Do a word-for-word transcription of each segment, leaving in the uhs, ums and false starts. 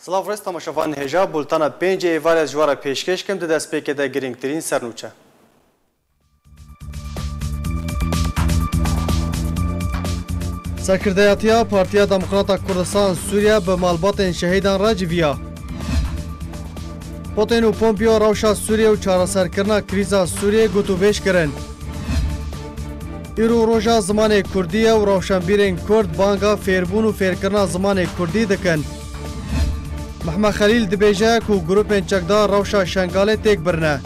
Silav rêz temaşevanên hêja, bultena pêncê êvarê ez ji we re pêşkêş kim, di destpêkê de girîngtirîn sernûçe. Serkirdeyatiya Partiya Demokrata Kurdistan Sûriye bi malbatên şehîdan re civiya. Putin û Pompeo rewşa Sûriye û çareserkirina krîza Sûriyê gotûbêj kirin. Îro roja zimanê Kurdî ye û rewşenbîrên Kurd banga fêrbûn û fêrkirina zimanê Kurdî dikin. Mehmet Xelîl dibêje ku grûpên çekdar rewşa Şengalê têk birine.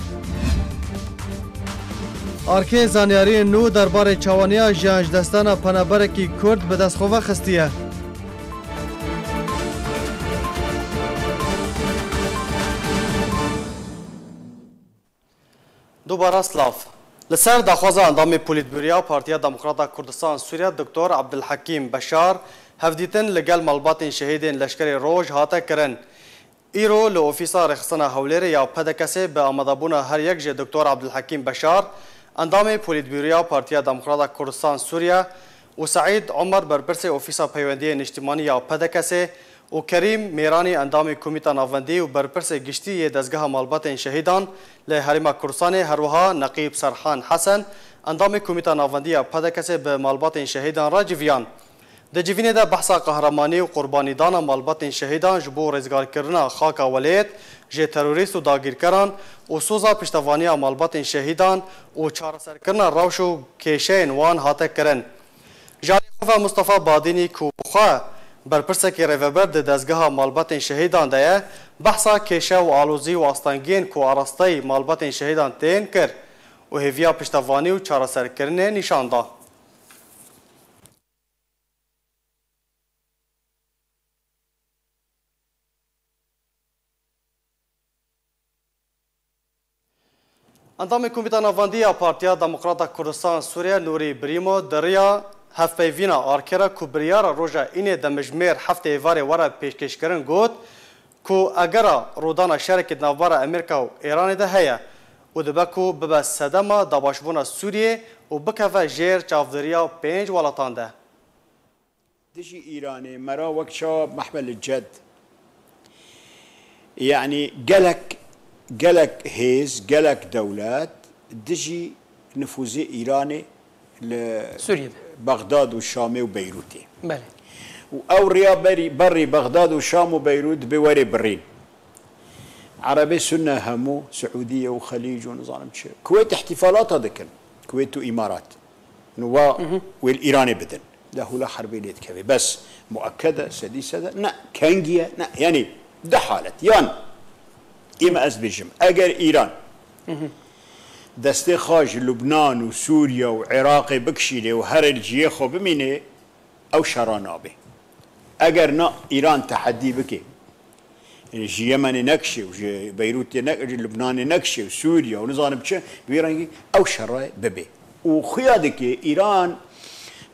Arkê zanyariyên nû derbarê çawaniya jiyan ji destana penaberekî Kurd bi dest xwe ve xistiye. Dubara silav. Li ser daxwaza endamê Polîtbûroya Partiya Demokrata Kurdistan Sûriye Doktor Abdulhekîm Beşar, hevdîtin li gel malbatên şehîdên Leşkerê Roj hate kirin. Îro li ofîsa rêxistina Hewlêrê ya P D K S'ê bi amadebûna her yek ji Doktor Abdulhekîm Beşar, endamê Polîtbûroya Partiya Demokrata Kurdistan Sûriye û Seîd Omer berpirsê Ofîsa Peywendiyê Niştimanî ya P D K S'ê û Kerîm Mêranî endamê Komîta Navendî û berpirsê giştî yê Dezgeha Malbatên Şehîdan li Herêma Kurdistanê, her wiha Neqîb Serhan Hesen endamê Komîta Navendî ya P D K S'ê bi malbatên şehîdan re civiyan. Di civînê de behsa qehremanî û qurbanîdana malbatên şehîdan ji bo rizgarkirina xaka welêt ji terorîst û dagîrkeran û soza piştevaniya malbatên şehîdan û çareserkirina rewş û kêşeyên wan hate kirin. Ji alî xwe ve Mustafa Badînî ku bi xwe berpirsekî rêvebir di dezgeha malbatên şehîdan de ye, behsa kêşe û alozî û astengiyên ku arasteyî malbatên şehîdan tên kir û hêviya piştevanî û çareserkirinê nîşan da. Endamê Komîta Navendî ya Partiya Demokrata Kurdistan Sûriye Nûrî Birîmo di riya hevpeyvîna arkê re ku biryara roja înê demjimêr heftê êvarê were pêşkêşkirin got ku egera rûdana şerekî di navbera Amerîka û Îranê de heye û dibe ku bibe sedema dabaşbûna Sûriyê û bikeve jêr çavdêriya pênc welatan de. Dijî Îranê me ra wek çawa mehbel ced. Yanî gelek, gelek hêz, gelek dewlet dijî nifûzê Îranê li Sûriyê de. Bexdad û Şamê û Beyrûtê. Belê. Û ew riya berî, berî Bexdad û Şam û Beyrût dibê werê birîn. Erebê Sunne hemû, Siûdiye û Xelîc û nizanim çi. Kuwêt îhtîfalata dikin. Kuwêt û Îmarat. Nû wa wê li Îranê bidin. Dehûla herbê lê dikeve. Bes muekked e, sedî sed e. Ne, kengî ye, ne. Yanî di halet. Yan, ême ez dibêjim, eger Îran destê xwe ji Lubnan û Sûriye û Iraqê bikişînê û here li cihê xwe bimînê, ew şera nabe. Eger na Îran tehedî bike, ji Yemenê nekişê û ji Beyrûtê ne-, ji Lubnanê nekişê û Sûriye û nizanim çi, bi vî rengî ew şerê bibe. Û xuya dike Îran,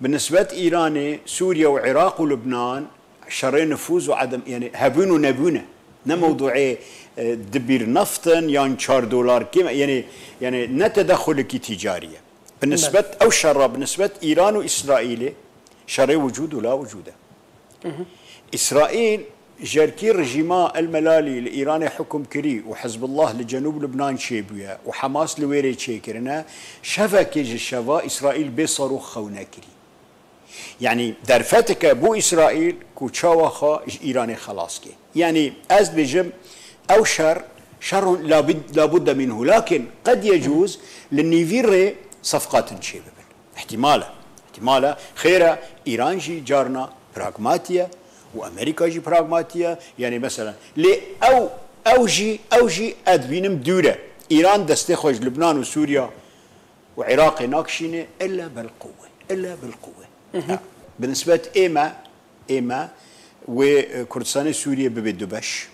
bi nisbet Îranê, Sûriye û Iraq û Lubnan şerê nifûz û edem, yanî hebûn û nebûn e. Ne mewduê, e, di bîr neft in yan çar dolar kêm e, yanî, yanî ne tedexulekî tîcarî ye. Bi nisbet ew şerra, bi nisbet Îran û Îsraîlê şerê wicûd û la wicûd e. Îsraîl jerkî rejîma El Melalî li Îranê hukum kirî û Hizbullah li Cenûb Lubnan çêbûye û Hamas li wêrê çêkirine, şevekê ji şeva Îsraîl bê serûx xew nekirî. Yanî derfeteke bû Îsraîl ku çawa xwe ji Îranê xelas ke. Yanî ez dibêjim ew şer, şerun labid-, labudde minhu. Lakin qed yecûz li nîvî rê sefqatin çêbibin. Îhtimal e. Îhtimal e. Xêr e, Îran jî carna pragmatî ye û Amerîka jî pragmatî ye. Yanî mesela, lê ew, ew jî, ew jî ez dibînim dûr e. Îran destê xwe ji Lubnan û Sûriya û Iraqê nakişîne illa bil quwwe. Illa bil quwwe. Bi nisbet ême, ême wê, e, Kurdistanê Sûriyê bibe du beş.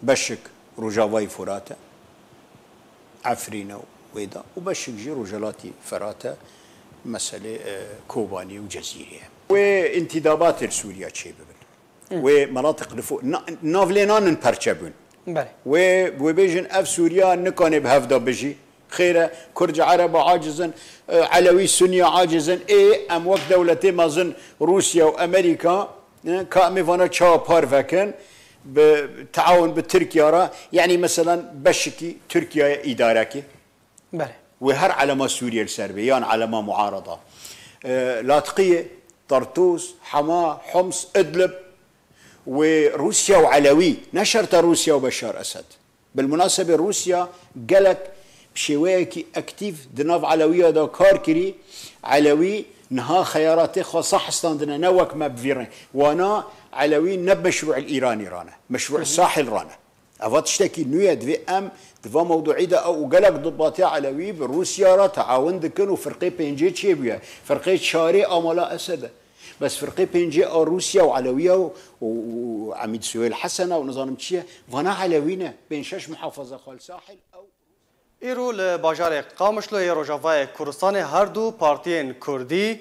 Beşik Rojavayê Furat e, Efrîn e û wê de û beşik jî Rojhelatî Ferat e, meselê, e, Kobanî û Cezîrê ye. Wê întîdabatê li Sûriya çêbibin. Wê menatiq li fo-, na-, navlênan in perçe bûn. Belê. Wê, wê bêjin ev Sûriya nikane bi hev de bijî. Xêr e, Kurd ji Ereba aciz in, e, Elewî Sunniya aciz in. Ê, em wek dewletê mezin Rûsya û Amerîka, e, ka em ê vana çawa parve kin? Bi teawun bi Tirkiye re, yanî meselan beşikî Tirkiye îdarekî Belê. Wê her elema Sûriye li ser bê, yan elema muarada. E, Latqiyê, Tartûs, Hema, Homs, Idlib, wê Rûsya û Elewî, ne şerta Rûsya û Beşar Esed. Bilmunasebê Rûsya gelek bi şêweyekî aktîf di nav Elewiya de kar kirî. Elewî niha xeyaratê xwe sahistandine, ne wek me bi vî rê. Wana Elewî ne meşrû li Îranî rane, meşrû Hı hı. Sahil rane. Eva tiştekî nû ye, divê em di va mewduî de ew û gelek dubatiya Elewî bi Rûsya re teawun dikin û firqê pêncê çêbûye. Firqê çarê a mala Esed e. Bes firqê pêncê a Rûsya û Elewiya û, û, û Emîd Suhêl Hesen e û nizanim çi ye, vana Elewî ne. Pênc şeş muhafaza xwe li Sahil ew. Îro li bajarê Qamişlo yê Rojavayê Kurdistanê her du partiyên Kurdî,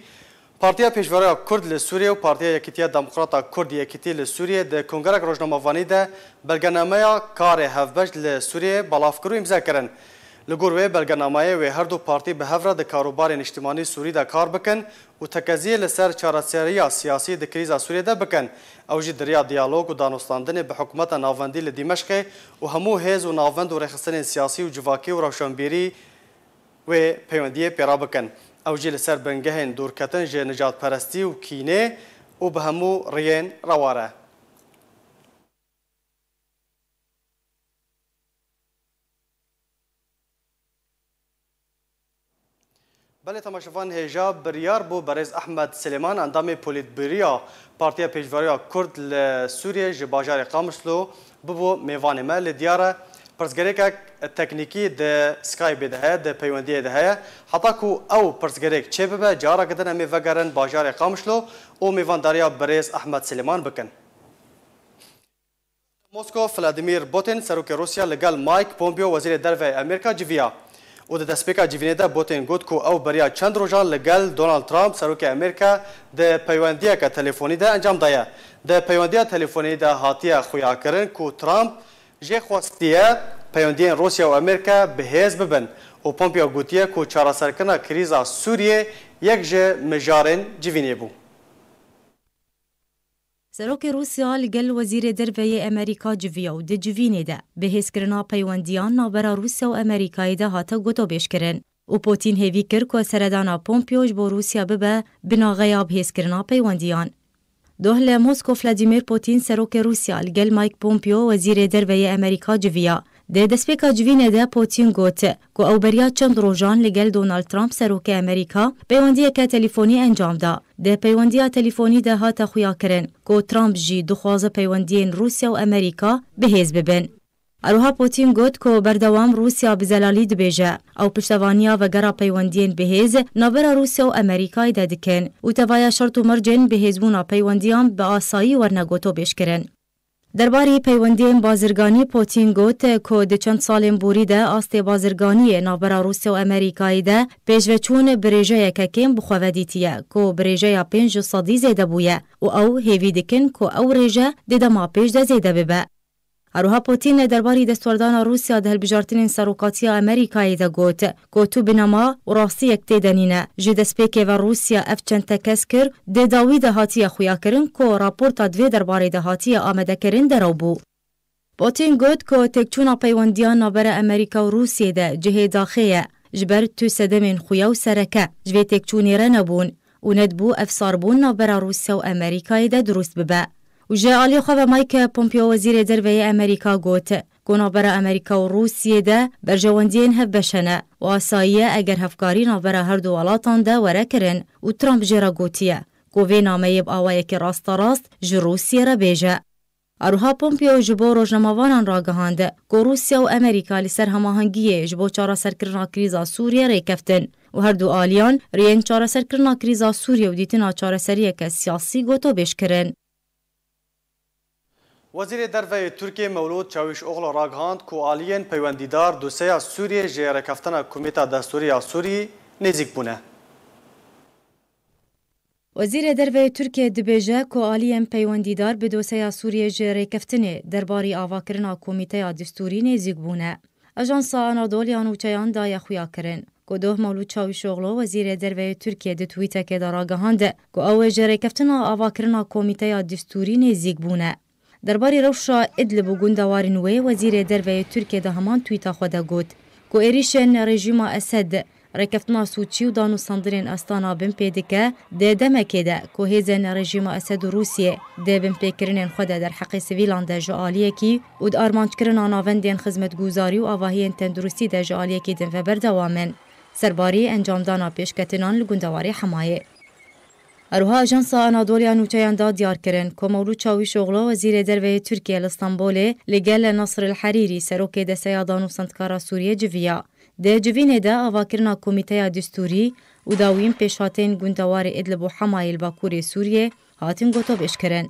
Partiya Pêşveroya Kurd li Sûriyê û Partiya Yekîtiya Demokrata Kurd Yekîtî li Sûriyê di kongerek rojnamevanî de belgenameya karê hevbeş li Sûriyê belav kir û îmze kirin. Li gor wê belgenamayê wê her du partî bi hev re di karûbarê niştimanî Sûrî de kar bikin û tekeziyê li ser çareseriya siyasî di krîza Sûriyê de bikin. Ew jî di riya diyalog û danûstandinê bi hikûmeta navendî li Dîmeşqê û hemû hêz û navend û rêxistinên siyasî û civakî û rewşenbîrî wê peywendiyê pê re bikin. Ew jî li ser bingehên dûrketin ji nijadperestî û kînê û bi hemû riyên rewar e. Belê temaşevan, hêja biryar bû berêz Ehmed Silêman, endamê Polîtbûroya Partiya Pêşveroya Kurd li Sûriyê ji bajarê Qamişlo bibû mêvanê me. Lê diyar e pirsgirêkek teknîkî di Skypeê de heye, di peywendiyê de heye. Heta ku ew pirsgirêk çêbibe, careke din em ê vegerin bajarê Qamişlo û mêvandariya berêz Ehmed Silêman bikin. Mosko, Vladimir Putin, serokê Rûsya li gel Mike Pompeo, wezîrê derve yê Amerîka civiya. Û di destpêka civînê de Putin got ku ew beriya çend rojan li gel Donald Trump, serokê Amerîka, di peywendiyeke telefonî de encam daye. Di peywendiya telefonî de hatiye xuyakirin ku Trump jê xwestiye peyndiyên Rûsya û Amerîka bi hêz bibin û Pompeo gotiye ku çareserkirina krîza Sûriyê yek ji mijarên civînê bû. Serokê Rûsya li gel Wezîrê Derve yê Amerîka civiya û di civînê de bi hêzkirina peywendiyan navbera Rûsya û Amerîkayê de hate gotobêjkirin û Potîn hêvî kir ku seredana Pompeo ji bo Rûsya bibe binaxeya bihêzkirina peywendiyan. Doh li Mosko Vladimir Potîn serokê Rûsya li gel Mike Pompeo wezîrê derve yê Amerîka civiya. Di destpêka civînê de Potîn got ku ew beriya çend rojan li gel Donald Trump serokê Amerîka peywendiyeke telîfonî encam da. Di peywendiya telîfonî de hate xuyakirin ku Trump jî dixwaze peywendiyên Rûsya û Amerîka bihêz bibin. Eroha Potîn got ku berdewam Rûsya bi zelalî dibêje ew piştevaniya vegera peywendiyên bihêz navbera Rûsya û Amerîkayê de dikin û tevaya şert û mercên bihêzbûna peywendiyan bi asayî werne gotobêjkirin. Derbarî peywendiyên bazirganî Potîn got ku di çend salên borî de astê bazirganiyê navbera Rûsya û Amerîkayê de pêşveçûn bi rêjeyeke kêm bi xwe ve dîtiye ku bi rêjeya pênc ji sedî zêde bûye û ew hêvî dikin ku ew rêje di dema pêş de zêde bibe. Eroha Potîn derbarî destwerdana Rûsya di hilbijartinên serokatiya Amerîkayê de got ku tu binema û rastiyek tê de nîne. Ji destpêkê ve Rûsya ev çend tekez kir, di dawî de hatiye xuyakirin ku raporta di vê derbarê de hatiye amadekirin derew bû. Potîn got ku têkçûna peywendiyan navbera Amerîka û Rûsiyê de cihê daxê ye, ji ber tu sedemên xuya û sereke ji vê têkçûnê re nebûn û nedibû ev sarbûn navbera Rûsya û Amerîkayê de dirust bibe. Û ji aliyê xwe ve Mike Pompeo wezîrê derve yê Amerîka got ku navbera Amerîka û Rûsiyê de berjewendiyên hevbeş hene û asayî ye eger hevkarî navbera her du welatan de were kirin û Trump jê re gotiye ku vê nameyê bi awayekî rasterast ji Rûsiyê re bêje. Eroha Pompeo ji bo rojnamevanan ragihand ku Rûsya û Amerîka li ser hemahengiyê ji bo çareserkirina krîza Sûriyê rêkeftin û her du aliyan rêyên çareserkirina krîza Sûriyê û dîtina çareseriyeke siyasî gotobêj kirin. Wezîrê Derve yê Tirkiyê Mewlûd Çawîşoglu ragihand ku aliyên peywendîdar doseya Sûriyê ji rêkeftina Komîta Destûrî ya Sûrî nêzîk bûne. Wezîrê Derve yê Tirkiyê dibêje ku aliyên peywendîdar bi doseya Sûriyê ji rêkeftinê derbarî avakirina Komîteya Distûrî nêzîk bûne. Ajansa Anadolu ya Nûçeyan daye xuyakirin ku doh Mewlûd Çawîşoglu, Wezîrê Derve yê Tirkiyê di twîtekê de ragihand ku ew ê ji rêkeftina avakirina Komîteya Distûrî nêzîk bûne. Derbarê rewşa Idlib û gundewarên wê, Wezîrê Derve yê Tirkiyê di heman twîta xwe de got ku êrîşên rejîma Esed, rêkeftina Sûçî û danûstandinên Astana bin pê dike, di demekê de ku hêzên rejîma Esed û Rûsiyê di binpêkirinên xwe de derheqê sivîlan de ji aliyekî û di armanckirina navendên xizmetguzarî û avahiyên tenduristî de ji aliyekî din ve berdewam in. Serbarî encamdana pêşketinan li gundewarê Hemayê. Her wiha Ajansa Anadoliya Nûçeyan da diyar kirin ku Mewlûd Çawîşoglu, Wezîrê Derve yê Tirkiye li Stenbolê li gel Nasr El Herîrî, serokê Desteya Danûstandkara Sûriyê civiya. Di civînê de avakirina Komîteya Distûrî û dawiyên pêşhateyên gundewarê Idlib û Hemayê li bakurê Sûriyê hatin gotobêjkirin.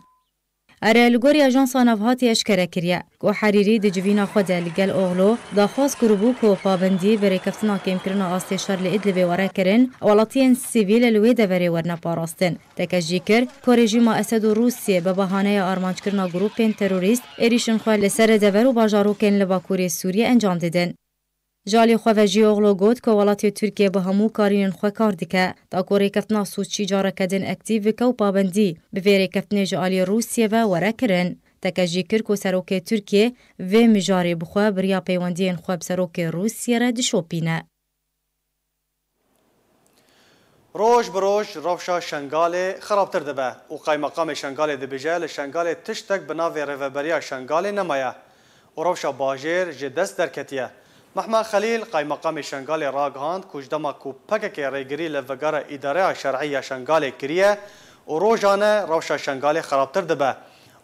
Ere, li gorî Ajansa Navhatî eşkere kiriye ku Herîrî di civîna xwe de li gel Oxlo daxwaz kiribû ku pabendî bi rêkeftina kêmkirina astê şer li Idlibê were kirin, welatiyên sivîl li wê deverê werine parastin. Teke jî kir ku rejîma Esed û Rûsiyê bi bahaneya armanckirina grûpên terorîst êrîşên xwe li ser dever û bajarokên li bakurê Sûriyê encam didin. Ji alî xwe ve jî Oxlo got ku welatê Tirkiye bi hemû karînên xwe kar dike, da ku rêkeftina Sûçî careke din aktîf bike û pabendî bi vê rêkeftinê ji alî Rûsiyê ve were kirin. Teke jî kir ku serokê Tirkiye vê mijarê bi xwe bi riya peywendiyên xwe bi serokê Rûsiyê re dişopîne. Roj bi roj rewşa Şengalê xerabtir dibe û Qaymeqamê Şengalê dibêje, li Şengalê tiştek bi navê Rêveberiya Şengalê nemaye û rewşa bajêr ji dest derketiye. Mehmet Xelîl, Qaymeqamê Şengalê ragihand ku ji dema ku P K K rêgirî li vegera îdareya şer'î ya Şengalê kiriye û rojane rewşa Şengalê xerabtir dibe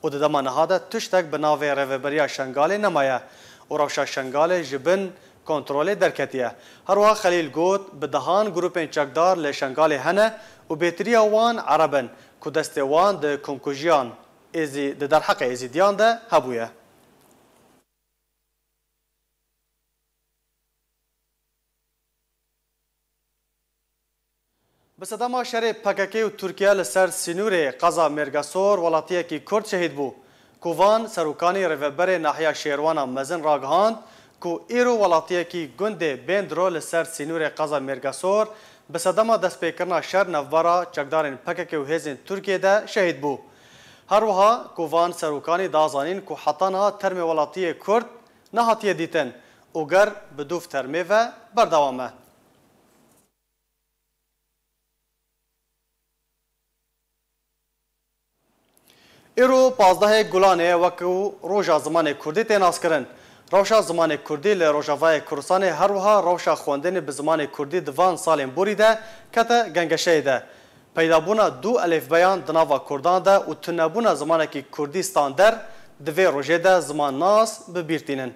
û di dema niha de tiştek bi navê Rêveberiya Şengalê nemaye û rewşa Şengalê ji bin kontrolê derketiye. Her wiha Xelîl got, bi dehan grûpên çekdar li Şengalê hene û bêtiriya wan Ereb in ku destê wan di komkujiyan êzî-, di derheqê Êzîdiyan de hebûye. Bi sedema şerê P K K û Tirkiye li ser sînorê qeza Mêrgesor welatiyekî Kurd şehîd bû. Kovan Serûkanî, rêveberê nahiya Şêrwana Mezin ragihand ku îro welatiyekî gundê Bêndiro li ser sînorê qeza Mêrgesor bi sedema destpêkirina şer navbera çekdarên P K K û hêzên Tirkiyê de şehîd bû. Her wiha Kovan Serûkanî da zanîn ku heta niha termê welatiyê Kurd nehatiye dîtin û ger bi dûv termê ve berdewam e. Îro pazdehê Gulanê wekû Roja Zimanê Kurdî tê naskirin. Rewşa zimanê Kurdî li Rojavayê Kurdistanê her wiha rewşa xwendinê bi zimanê Kurdî di van salên borî de kete gengeşeyê de. Peydabûna du elîfbeyan di nava Kurdan de û tunebûna zimanekî Kurdî stander di vê rojê de zimannas bi bîr tînin.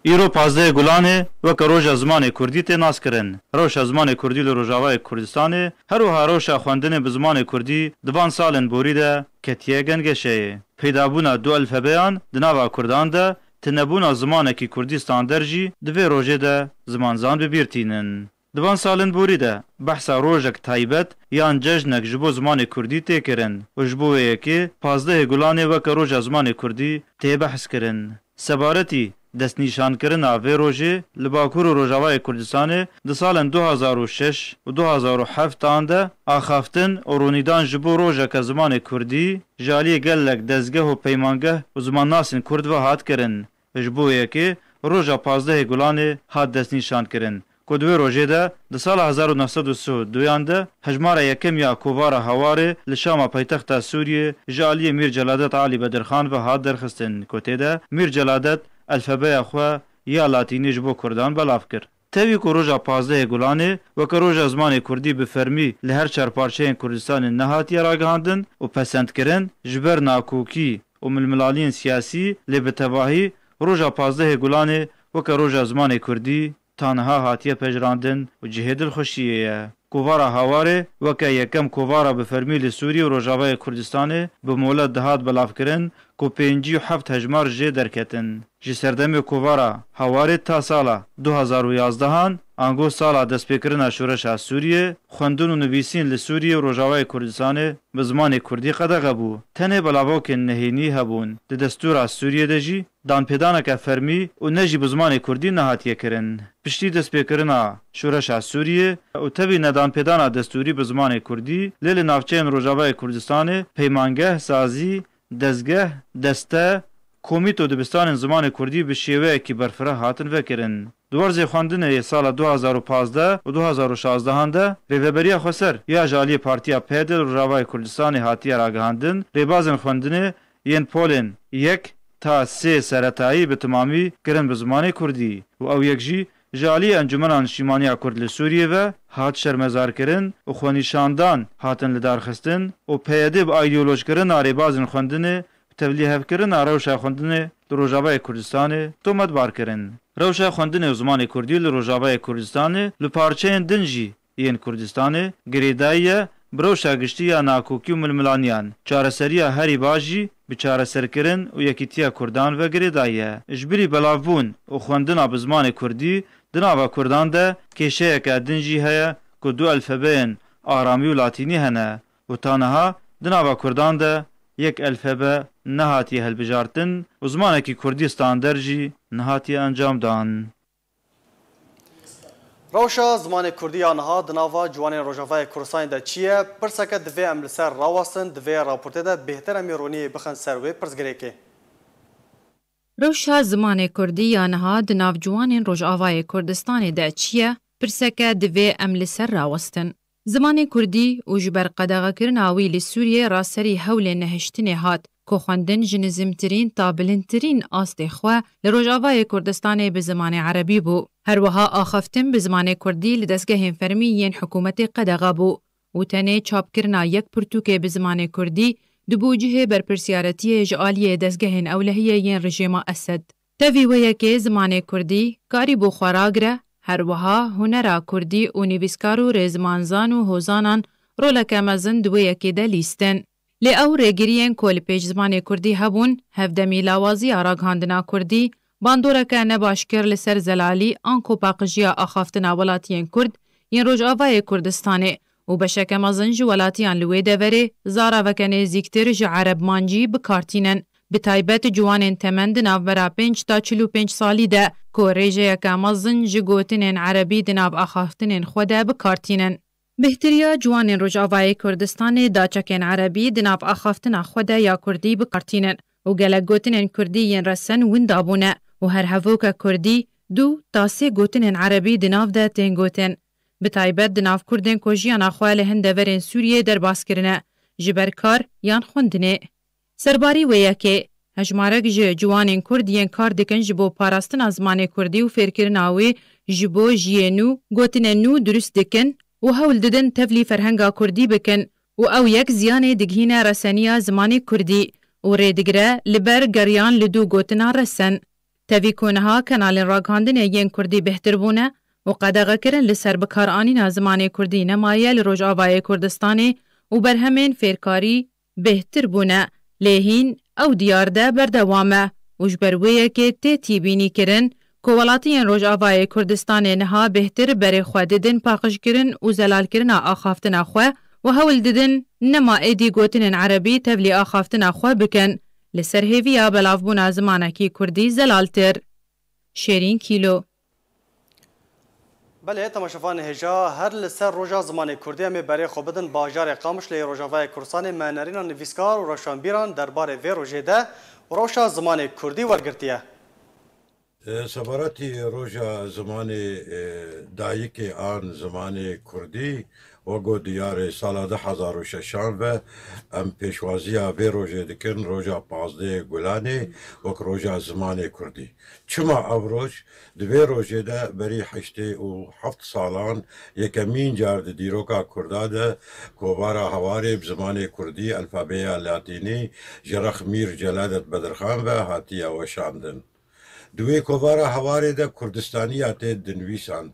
Îro pazdehê Gulanê weke Roja Zimanê Kurdî tê naskirin. Rewşa zimanê Kurdî li Rojavayê Kurdistanê, her wiha rewşa xwendinê bi zimanê Kurdî di van salên borî de ketiye gengeşeyê. Peydabûna du elfebeyan di nava Kurdan de, tunebûna zimanekî Kurdî stander jî di vê rojê de zimanzan bi bîr tînin. Di van salên borî de behsa rojek taybet yan cejnek ji bo zimanê Kurdî tê kirin û ji bo wê yekê pazdehê Gulanê weke Roja Zimanê Kurdî tê behs kirin. Sebaretî destnîşankirina vê rojê li Bakur û Rojavayê Kurdistanê di salên du hazar û şeş û du hazar û heft an de axaftin û rûnîdan ji bo rojeke zimanê Kurdî ji aliyê gelek dezgeh û peymangeh û zimannasên Kurd ve hat kirin. Ji bo yekê roja pazdehê Gulanê hat destnîşankirin ku di wê rojê de di sala hezar û neh sed û sih û duyan de hejmara yekem ya Kovara Hawarê li Şama paytexta Sûriyê ji aliyê Mîr Celadet Alî Bedirxan ve hat derxistin ku tê de Mîr Celadet elfebeya xwe ya latînî ji bo Kurdan belav kir. Tevî ku roja pazdehê Gulanê weke roja zimanê Kurdî bi fermî li her çar parçeyên Kurdistanê nehatiye ragihandin û pesendkirin, ji ber nakokî û milmilaliyên siyasî, lê bi tevahî roja pazdehê Gulanê weke roja zimanê Kurdî ta niha hatiye pejirandin û cihê dilxweşiyê ye. Kovara Hawarê weke yekem kovara bi fermî li Sûriyê û Rojavayê Kurdistanê bi molet dihat belavkirin ku pêncî û heft hejmar jê derketin. Ji serdemê kovara Hawarê ta sala du hazar û yazdehan, ango sala destpêkirina şoreşa Sûriyê, xwendin û nivîsîn li Sûriyê û Rojavayê Kurdistanê bi zimanê Kurdî qedexe bû. Tenê belavokên nehênî hebûn. Di destûra Sûriyê de jî danpêdaneke fermî û ne jî bi zimanê Kurdî nehatiye kirin. Piştî destpêkirina şoreşa Sûriyê û tevî nedanpêdana destûrî bi zimanê Kurdî, lê li navçeyên Rojavayê Kurdistanê peymangeh, sazî, dezgeh, deste, komît û dibistanên zimanê kurdî bi şêweyekî berfireh hatin vekirin. Di werzê xwendinê yê sala du hazar û pazdeh û du hazar û şazdehan de Rêveberiya Xweser ya ji aliyê Partiya P Y D li Rojavayê Kurdistanê hatiye ragihandin, rêbazên xwendinê yên polên yek ta sê seretayî bi timamî kirin bi zimanê kurdî û ew yek jî ji aliyê Encûmena Niştîmaniya Kurd li Sûriyê ve hat şermezarkirin û xwenîşandan hatin lidarxistin û P Y D bi aydiyolojkirina rêbazên xwendinê bi tevlîhevkirina rewşa xwendinê li Rojavayê Kurdistanê tometbar kirin. Rewşa xwendinê û zimanê kurdî li Rojavayê Kurdistanê li parçeyên din jî yên Kurdistanê girêdayî ye, bi rewşa giştî ya nakokî û milmilaniyan, çareseriya herî baş jî bi çareserkirin û yekîtiya kurdan ve girêdayî ye. Ji bilî belavbûn û xwendina bi zimanê kurdî di nava kurdan de kêşeyeke din jî heye ku du elfebeyên aramî û latînî hene û ta niha di nava kurdan de yek elfebe nehatiye hilbijartin û zimanekî kurdî stander jî nehatiye encamdan. Rewşa zimanê kurdî ya niha di nava ciwanên Rojavayê Kurdistanê de çi ye? Pirseke divê em li ser rawestin, di vê raportê de bêhtir em ê ronî bixin ser wê pirsgirêkê. Rewşa zimanê kurdî ya niha di nav ciwanên Rojavayê Kurdistanê de çi ye? Pirseke divê em li ser rawestin. Zimanê kurdî û ji ber qedexekirina wî li Sûriyê raserî hewlên nehiştinê hat, ku xwendin ji nizmtirîn ta bilindtirîn astê xwe li Rojavayê Kurdistanê bi zimanê erebî bû. Her wiha axaftin bi zimanê kurdî li dezgehên fermî yên hikûmetê qedexe bû û tenê çapkirina yek pirtûkê bi zimanê kurdî dibû cihê berpirsiyaretiye ji aliyê dezgehên ewlehiyê yên rejîma Esed. Tevî wê yekê zimanê kurdî karîbû xwe ragire, her wiha hunera kurdî û nivîskar û rêzmanzan û hozanan roleke mezin di wê yekê de lîstin. Lê ew rêgiriyên ku li pêş zimanê kurdî hebûn, hevdemî lawaziya ragihandina kurdî, bandoreke nebaş kir li ser zelalî anko paqijiya axaftina welatiyên kurd yên Rojavayê Kurdistanê û beşeke mezin ji welatiyan li wê deverê zaraveke nêzîktir ji erebmancî bi kar tînin. Bi taybet ciwanên temen di navbera pênc ta çil û pênc salî de ku rêjeyeke mezin ji gotinên erebî di nav axaftinên xwe de bi kar tînin. Bêhtiriya ciwanên Rojavayê Kurdistanê da çekên erebî di nav axaftina xwe de ya kurdî bi kar tînin û gelek gotinên kurdî yên resen winda bûne û her hevoke kurdî du ta sê gotinên erebî di nav de tên gotin. Bi taybet di nav kurdên ku jiyana xwe li hin deverên Sûriyê derbas kirine, ji ber kar yan xwendinê. Serbarî wê yekê, hejmarek ji ciwanên kurd yên kar dikin ji bo parastina zimanê kurdî û fêrkirina wê ji bo jiyê nû, gotinên nû dirust dikin û hewl didin tevlî ferhenga kurdî bikin û ew yek ziyanê digihîne reseniya zimanê kurdî û rê digire li ber geriyan li dû gotina resen. Tevî ku niha kenalên ragihandinê yên kurdî bêhtir bûne û qedexekirin li ser bikaranîna zimanê kurdî nemaye li Rojavayê Kurdistanê û berhemên fêrkarî bêhtir bûne, lê hîn ew diyar de berdewam e û ji ber wê yekê tê tîbînî kirin ku welatiyên Rojavayê Kurdistanê niha bêhtir berê xwe didin paqijkirin û zelalkirina axaftina xwe û hewl didin nema êdî gotinên erebî tevlî axaftina xwe bikin. Li ser hêviya belavbûna zimanekî kurdî zelaltir. Şêrîn Kîlo. Belê, temaşevanê hêja, her li ser roja zimanê kurdî em ê berê xwe bidin bajarê Qamişlo yê Rojavayê Kurdistanê, me nerîna nivîskar û rewşanbîran derbarê vê rojê de û rewşa zimanê kurdî wergirtiye. E, sebaratî roja zimanê, e, dayikê an zimanê kurdî, wek got diyarê sala du hezar û şeşan ve em pêşwaziya vê rojê dikin, roja pazdehê Gulanê, wek roja zimanê kurdî. Çima ev roj? Di vê rojê de berî heştê û heft salan yekemîn car di dîroka kurda de kovara Hewarê bi zimanê kurdî, elfabeya latînî, ji rex Mîr Celadet Bedirxan ve hatiye weşandin. Di wê kovara Hewarê de Kurdistaniya tê dinivîsand.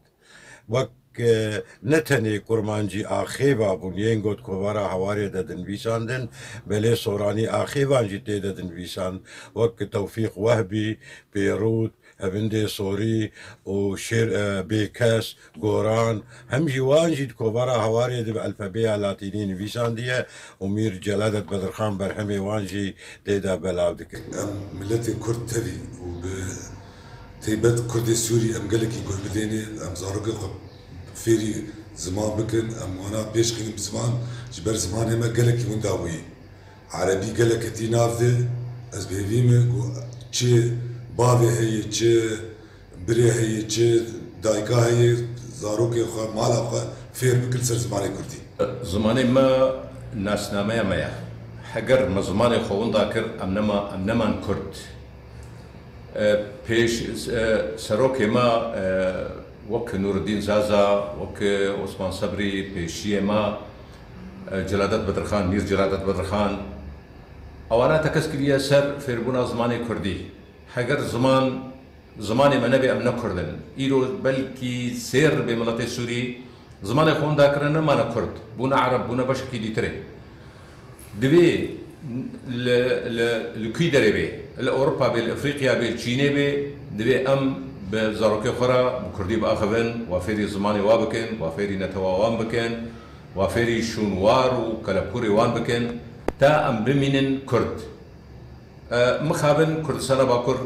Wek, e, ne tenê Kurmancî axêva bûn yên got kovara Hewarê de dinivîsandin, belê soranî axêvan jî tê de dinivîsand. Wek Tewfîq Wehbî, Pêrût, Hevindê Sorî û Şêr, e, Bêkes, Goran, hem jî wan jî di kovara Hewarê de bi elfebeya latînî nivîsandiye û Mîr Celadet Bedirxan berhemê wan jî tê de belav dike. Em miletê Kurd tevî û bi taybet Kurdê Sûrî em gelekî guh bidênê, em zarokê xwe fêrî ziman bikin, em wana pêş xînin bi ziman, ji ber zimanê me gelekî winda bûyî. Erebî gelek ketî nav de, ez bi hêvî me ku çi bavê heye, çi birê heye, çi dayika heye, zarokê xwe, mala xwe fêr bikin ser zimanê kurdî. Zimanê me nasnameya me ye. Heger me zimanê xwe winda kir, em nema, em neman kurd. E, pêş, e, serokê me, e, wek Nûreddîn Zaza, wek Osman Sebrî, pêşiyê me, e, Celadet Bedirxan, Mîr Celadet Bedirxan, ewana tekez kiriye ser fêrbûna zimanê kurdî. Heger ziman, zimanê me nebe, em ne kurd in. Îro belkî sêr bê miletê Sûrî zimanê xwe winda kirine, nemane kurd. Bûne ereb, bûne beşekî dîtirê. Divê li, li, li kû derê bê, li Ewropa bê, li Efrîqya bê, li Çînê bê, divê em bi zarokê xwe re bi kurdî biaxivin, wa fêrî zimanê wa bikin, wa fêrî netewa wan bikin, wa fêrî şûnwar û kelepûrê wan bikin, ta em bimînin kurd. E, mixabin Kurdistana Bakur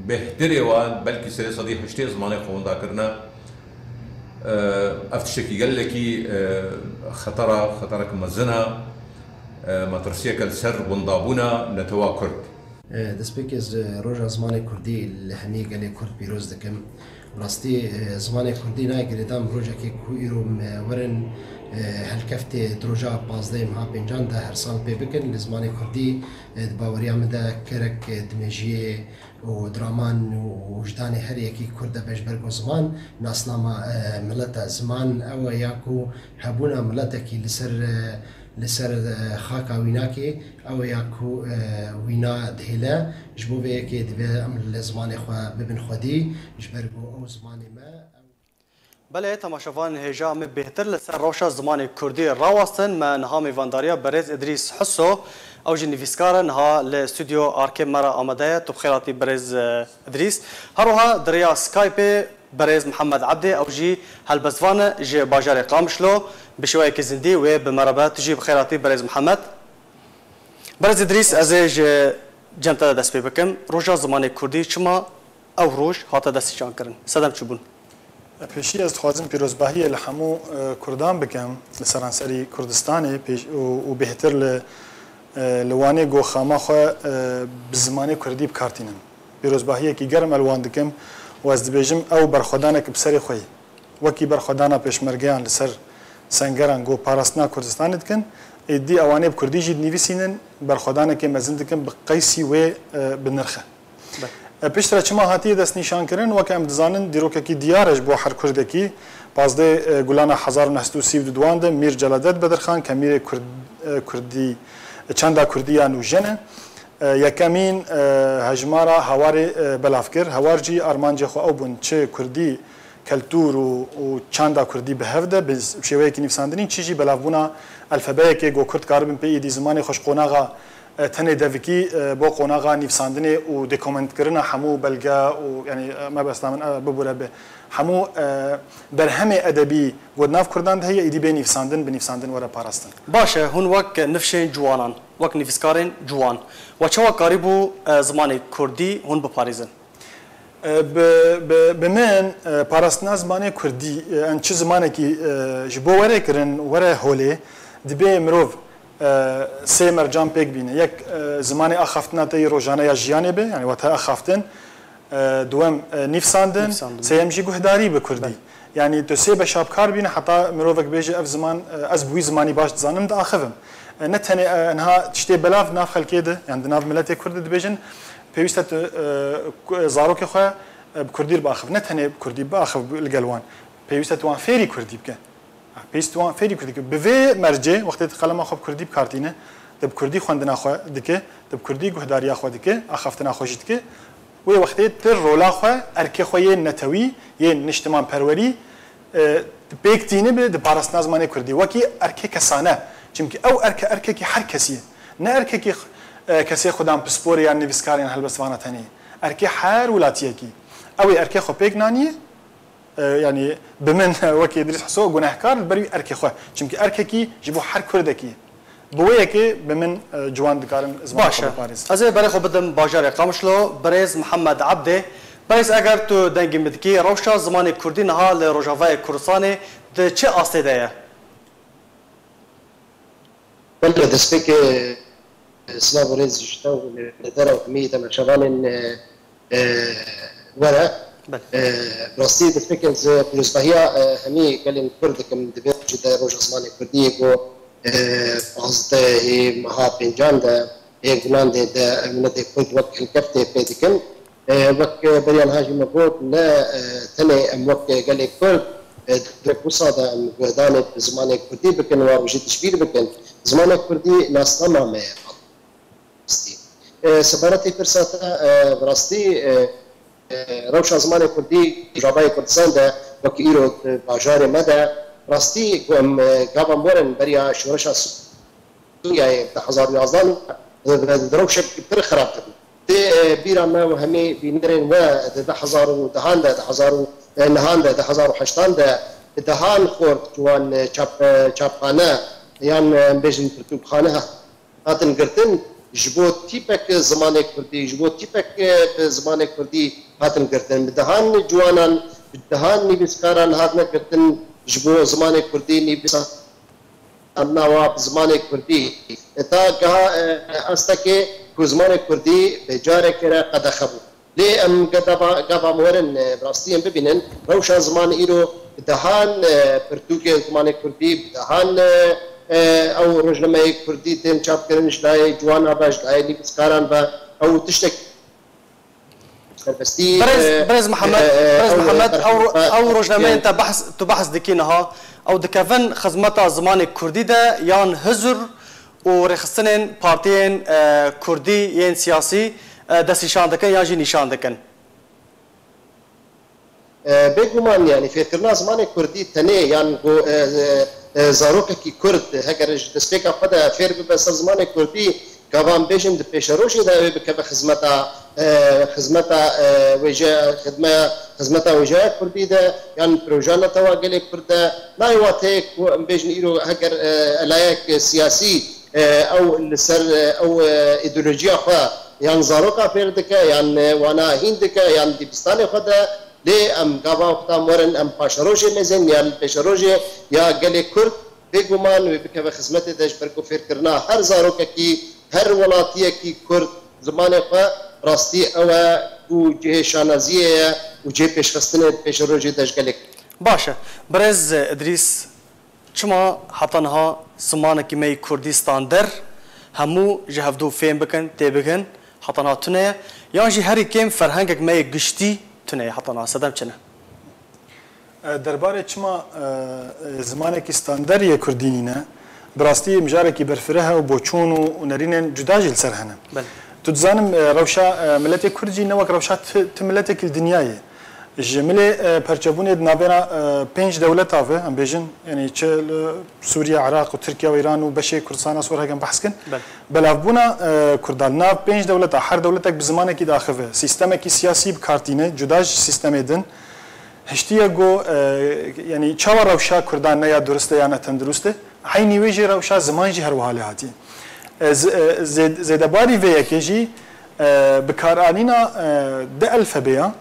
bêhtirê wan, belkî serê sedî heştê zimanê xwe winda kirine. E, ev tiştekî gelekî, e, xetera, xeterek mezin e. E, metirsiyeke li ser windabûna netewa Kurd. E, destpêkê ez, e, roja zimanê Kurdî li hemî gelê Kurd pîroz dikim. Rastî, e, zimanê Kurdî nayê girêdan bi rojekê ku îro me werin, e, helkeftê di roja pazdehê meha pêncan de her sal pê bikin. Li zimanê Kurdî, e, di baweriya min de kerek, e, di mejiyê û di raman û wijdanê her yekî Kurd de be ji ber ku ziman nasnama, e, milet e. Ziman ew e ya ku hebûna miletekî li ser, e, li ser, e, xaka wî nake, ew e ya ku, e, wîna dihêle. Ji bo vê yekê divê em li zimanê xwe bibin xwedî, ji ber ku ew zimanê me, ew Belê, temaşevanên hêja, em ê bêhtir li ser rewşa zimanê kurdî rawestin. Me niha mêvandariya berêz Îdrîs Hiso, ew jî nivîskar e, niha li stûdyo arkê me re amade ye. Tu bi xêr hatî berêz, e, Îdrîs. Her wiha di rêya Skypeê berêz Mihemed Ebdê, ew jî helbestvan e, ji bajarê Qamişlo, bi şêweyekî zindî wê bi me re be. Tu jî bi xêr hatî berêz Mihemed. Berêz Îdrîs, ez ê ji cem te de dest pê bikim. Roja zimanê kurdî çima ew roj hate destnîşankirin? Sedem çi bûn? Pêşî ez dixwazim pîrozbahiyê li hemû, e, kurdan bikim li seranserî Kurdistanê pêş-, û, û bêhtir li, e, li Wanê ku xama xwe, e, bi zimanê kurdî bi kar tînin. Pîrozbahiyekî germ ez li wan dikim û ez dibêjim ew berxwedanek bi serê xwe ye. Wekî berxwedana pêşmergeyan li ser sengeran ku parastina Kurdistanê dikin, êdî ewanê bi kurdî jî dinivîsînin, berxwedanekê mezin dikin bi qeysî wê, e, bi nirx e. Be. E, piştre çima hatiye destnîşankirin, weke em dizanin, dîrokekî diyar e ji bo her kurdekî. Pazdeh, e, Gulana hezar û neh sed û sî û duduan de Mîr Celadet Bedirxan, kemîrê kurd-, e, kurdî, çanda kurdî ya nûjen e. E, yekemîn, e, hejmara Hawarê, e, belav kir. Hawar jî armancê xwe ew bûn, çi kurdî, keltûr û, û çanda kurdî bi hev de, bi z-, bi şêweyekî nivîsandinî, çi jî belavbûna elfebeyekê ku kurd karibin pê êdî zimanê xwe ji qonaxa, e, tenê devikî, e, bo qonaxa nivîsandinê û dokumentkirina hemû belge û, yanî, e, mebesta min, e, bibûre bi hemû, e, berhemê edebî ku di nav kurdan de heye, êdî bê nivîsandin, bi nivîsandin were parastin. Baş e, hûn wek nifşên ciwanan, wek nivîskarên ciwan, we çawa karîbû, e, zimanê kurdî hûn biparêzin? E, bi, bi, bi min, e, parastina zimanê kurdî, e, yan çi zimanekî, e, ji bo were kirin, were holê, dibê mirov, e, sê mercan pêk bîne. Yek, e, zimanê axaftina te yê rojane ya jiyanê be, yanî wate axaftin. E, duwem, e, nivsandin, Nivsandin. Sêyem jî guhdarî bi kurdî. Belê. Yanî tu sê beşa bi kar bîne, heta mirovek bêje ev ziman, e, ez bi wî zimanî baş dizanim, diaxivim. E, ne tenê, e, niha tiştê belav di nav xelkê de, yan di nav miletê kurd de dibêjin, pêwîst e tu, e, ku-, zarokê xwe, e, bi kurdî biaxiv. Ne tenê bi kurdî biaxiv li gel wan. Pêwîst e tu wan fêrî kurdî bike. Ha, pêwîst e tu wan fêrî kurdî bike. Bi vê mercê, wextê tu qelema xwe bi kurdî bi kar tîne, tu bi kurdî xwendina xwe dike, tu bi kurdî guhdariya xwe dike, axaftina xwe jî dike, wê wextê tu rola xwe, erkê xwe yê netewî, yê niştimanperwerî, e, pêk tînibe di parastina zimanê kurdî. Wekî erkê kesane. Çimkî ew erke, erkekî her kesî ye. Ne erkekî, e, kesê xudan pisporê yan nivîskarê yan helbestvana tenê ye. Erkê her welatiyekî. Ew ê erkê xwe pêk naniye, e, yanî bi min wekî Îdrîs Hiso gunehkar li ber wî erkê xwe. Çimkî erkekî ji bo her kurdekî ye. Bi wê yekê bi min, e, ciwan dikarin zimanê Baş xwe e. biparêzin. Ez ê berê xwe bidim bajarê Qamişlo, birêz Mihemed Ebdê. Birêz, eger tu dengê min dikî, rewşa zimanê kurdî niha li Rojavayê Kurdistanê di çi astê de ye? Belê, destpêkê, Silav û rêz ji te û li dera û hemî temaşevanên, e, e, we re. Belê. E, bi rastî destpêkê ez pirozbahiya, e, hemî gelên Kurd dikim di vê rojê de, roja zimanê Kurdî yê ku, e, pazdehê meha pêncan de ê gunan de, de miletê Kurd wek hilkeftê pê dikin. E, wek, e, beriya niha jî me got, ne, e, tenê em wek gelê Kurd, e, di wek wisa de em guhdanê bi zimanê Kurdî bikin, wan jî tişbîr bikin. Zimanê Kurdî nasnama me ye. Rastî. E, sebaretê pirsa te, e, bi rastî, e, e, rewşa zimanê Kurdî, Rojavayê Kurdistan de, wek îro di bajarê me de, rastî ku em, e, gava em werin beriya şoreşa Sûriyeyê di hezar û yazdeh de, di, di rewşek pir xirab de bû. Tê, e, bîra me û hemî bînerên we di du hezar û dehan de, di hezar û, e, nehan de, di hezar û heştan de, dehan xort ji wan, e, çap, e, çapxane yan, e, em bêjin pirtûkxane hatin girtin, ji bo tîpek zimanê Kurdî, ji bo tîpek, e, bi zimanê Kurdî hatin girtin. Bi dehan ciwanan, bi dehan nivîskaran hatine girtin, ji bo zimanê Kurdî nivîsa nawa bi zimanê Kurdî. E, ta geha, e, astekê ku zimanê Kurdî bi carekê re qedexe bû. Lê em gava, gava em werin, e, bi rastî em bibînin, rewşa ziman îro bi dehan, e, pirtûkên zimanê Kurdî, bi dehan, e, e, ew rojnameyê Kurdî tên çapkirin ji layê ciwanan ve, ji layê nivîskaran ve, ew tiştek serbestî, Birêz, e, birêz Mihemed, e, e, birêz ew Mihemed, ew, ew rojnameyên te behs, tu behs dikî niha, ew dikevin xizmeta zimanê Kurdî de yan hizir û rêxistinên partiyên, e, Kurdî yên siyasî, e, destnîşan dikin yan jî nîşan dikin? E, bêguman, yanî fêrkirina zimanê Kurdî tenê yan ku, e, e, e, zarokekî Kurd heger ji destpêka xwe de fêr bibe ser zimanê Kurdî, gava em bêjin di pêşerojê de wê bikeve xizmeta, e, xizmeta, e, wêje-, xidme-, xizmeta wêjeya Kurdî de yan projeya netewa gelê Kurd de, nayê wateyê ku em bêjin îro heger, e, elayek siyasî, e, ew li ser, e, ew, e, îdeolojiya xwe yan zaroka fêr dike, yan, e, wana hîn dike, yan dîbistanê xwe de, lê em gava wexta em werin, em paşerojê mêzên ya li pêşerojê ya gelê Kurd, bêguman wê bikeve xizmetê de, ji ber ku fêrkirina her zarokekî, her welatiyekî Kurd zimanê xwe rastî ew e ku cihê şanaziyê ye û cihê pêşxistinê di pêşerojê de ji gelê Kurd. Baş e. Birêz Idrîs, çima heta niha zimanekî me yê Kurdî stander hemû ji hevdû fêm bikin, tê bikin, heta niha tune ye? Yan jî herî kêm ferhengek me yê giştî tune ye heta niha? Sedem çi ne? E, derbarê çima, e, e, zimanekî stander yê Kurdî nîne, bi rastî mijarekî berfireh e û boçûn û, û nerînên cuda jî li ser hene. Belê. Tu dizanim, e, rewşa, e, miletê Kurd jî ne wek rewşa ti, ti miletekî li dinyayê. Ji milê, e, perçebûnê di navbera, e, pênc dewleta ve, em bêjin, yanî çi li Sûriye, Iraq û Tirkiye û Îran û beşê Kurdistana Sor hekem behs kin, Belê. belavbûna, e, Kurda li nav pênc dewleta, her dewletek bi zimanekî diaxive, sîstemekî siyasî bi kar tîne, cuda ji sîstemê din, hiştiye ku, e, yanî çawa rewşa Kurdan ne ya durist e ya ne tendurist e, eynî wê jî rewşa ziman jî her wiha lê hatiye. E, z-, e, zê-, zêdebarî vê yekê jî, e, bikaranîna, e, di elfebeya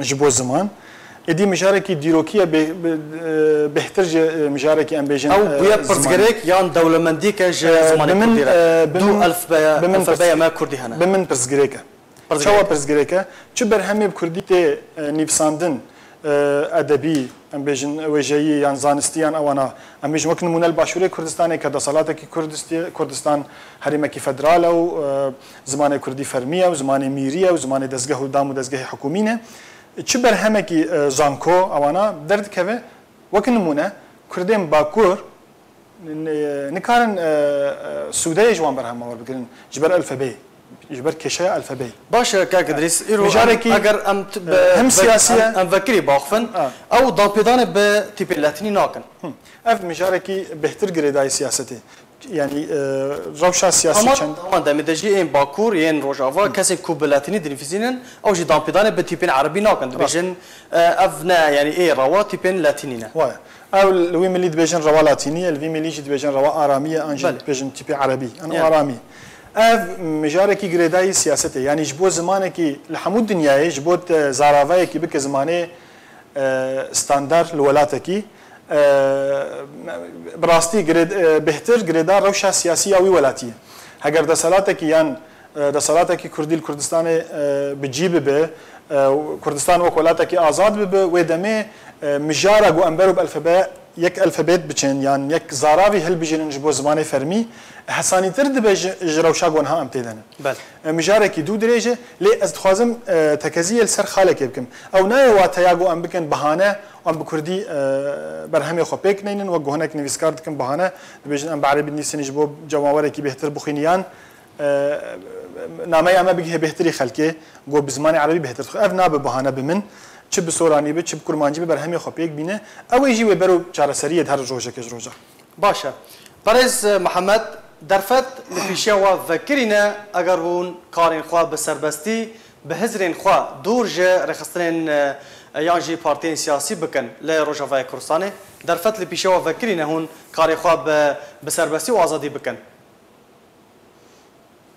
ji bo ziman, êdî mijarekî dîrokî ye bê-, bi-, e, bêhtir ji, e, mijarekî em bêjin, Ew e, bûye zimanê. pirsgirêk yan dewlemendî ke ji E, zimanê bi min, Kurdî re? e, bi Du min, elfbeya, bi min elfebeya pirs-, me Kurdî hene. bi min pirsgirêk e. Pirsgirêk. Çawa pirsgirêk e? Çi berhemê bi Kurdî tê, e, nivîsandin, e, edebî, em bêjin wêjeyî yan zanistî yan ewana, em bêjin wek nimûne li Başûrê Kurdistanê ke desthilatekî Kurdistî-, Kurdistan herêmekî federal e û, e, zimanê Kurdî fermî ye û zimanê mîrî ye û zimanê dezgeh û dam û dezgehê hikûmî ne. Çi berhemekî, e, zanko ewana derdikeve? Wek nimûne, Kurdên Bakur N-, nikarin, e, e, sûdeyê ji wan berhema werbigirin, ji ber elfebeyê, ji ber kêşeya elfebeyê. Baş e, kak Idrîs, îro em, Mijarekî, eger em t-, e, bi, hem bi, siyasî em, ye. em vekirî baxivin, Ha. ew danpêdanê bi tîpê letînî nakin. Hı. Ev mijarekî bêhtir girêdayî siyasetê. Yanî, e, rewşa siyasî Hema, çend hema demê de jî ên Bakur, yên Rojava, Hı. kesên ku bi letînî dinivîsînin, ew jî danpêdanê bi tîpên erebî nakin. Rast. Dibêjin, e, ev ne, yanî ê rewa tîpên letînî ne. Waya. Ew li wî milî dibêjin rewa latînî ye, li vî milî jî dibêjin rewa aramî ye, an jî Belê. dibêjin tîpê erebî. An Yanî. aramî. Ev mijarekî girêdayî siyasetê, yanî ji bo zimanekî li hemû dinyayê, ji bo te zaravayekî bike zimanê, e, standar li welatekî, e, bi rastî girê-, e, bêhtir girêdar rewşa siyasî ya wî welatî ye. Heger deselatekî yan, e, deselatekî Kurdî li Kurdistanê, e, bi cî bibe, e, Kurdistan wek welatekî azad bibe, wê demê, e, mijara ku em bero bi elfebe, yek elfebet biçin yan yek zaravî hilbijêrin ji bo zimanê fermî, hesanîtir dibe ji, ji rewşa ku niha em tê de ne. Bel. E, mijarekî dû dirêj e, lê ez dixwazim, e, tekeziyê li ser xalekê bikim. Ew nayê wateya ku em bikin bahane, em bi kurdî, e, berhemê xwe pêk neynin, wek ku hinek nivîskar dikin bahane, dibêjin em bi erebî dinivîsînî ji bo cemawerekî bêhtir bixwîniyan, e, nameya me bigihê bêhtirî xelkê, ku bi zimanê erebî bêhtir dixwe. Ev nabe bahane bi min, çi bi soranî be, çi bi kurmancî be, berhemê xwe pêk bîne. Ew ê jî wê bero çareseriyê di her rojekê ji roja. Baş e. Berêz Mihemed, derfet li pîşiya we vekirî ne, eger hûn karên xwe bi serbestî, bi hizrên xwe dûr ji rêxistinên, e, yan jî partiyên siyasî bikin li Rojavayê Kurdistanê? Derfet li pîşiya we vekirî ne hûn karê xwe bi, bi serbestî û azadî bikin?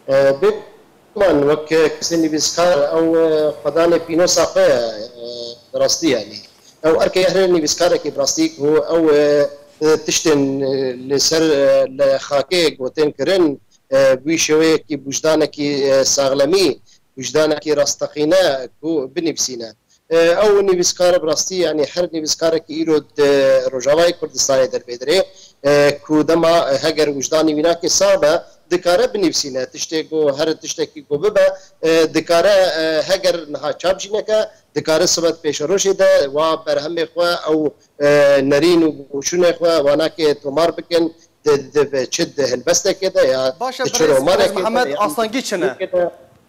E, bêguman wek kesê nivîskar ew, e, xwedanê pînosa xwe ye, e, bi rastî yanî. Ew erkê herê nivîskarekî bi rastî ku ew, e, e, tiştên, e, li ser, e, li xakê gotên kirin, e, bi wî şêweyekî bi wijdanekî, e, saxlemî, wijdanekî rasteqîne ku binivîsîne. E, ew nivîskar bi rastî, yanî her nivîskarekî îro di Rojavayê Kurdistanê dervêdirê, e, ku dema, e, heger wijdanî wî nake sax be, dikare binivîsîne. Tiştê ku her tiştekî ku bibe, e, dikare, e, heger niha çap jî neke, dikare sibe di pêşerojê de wa berhemê xwe ew, e, nerîn û boşûnê xwe wanakê tomar bikin, di, di, di çi di helbestekê de ya Baş e, di çi birêz, birêz romanekê de Mihemed, ya astengî çi ne?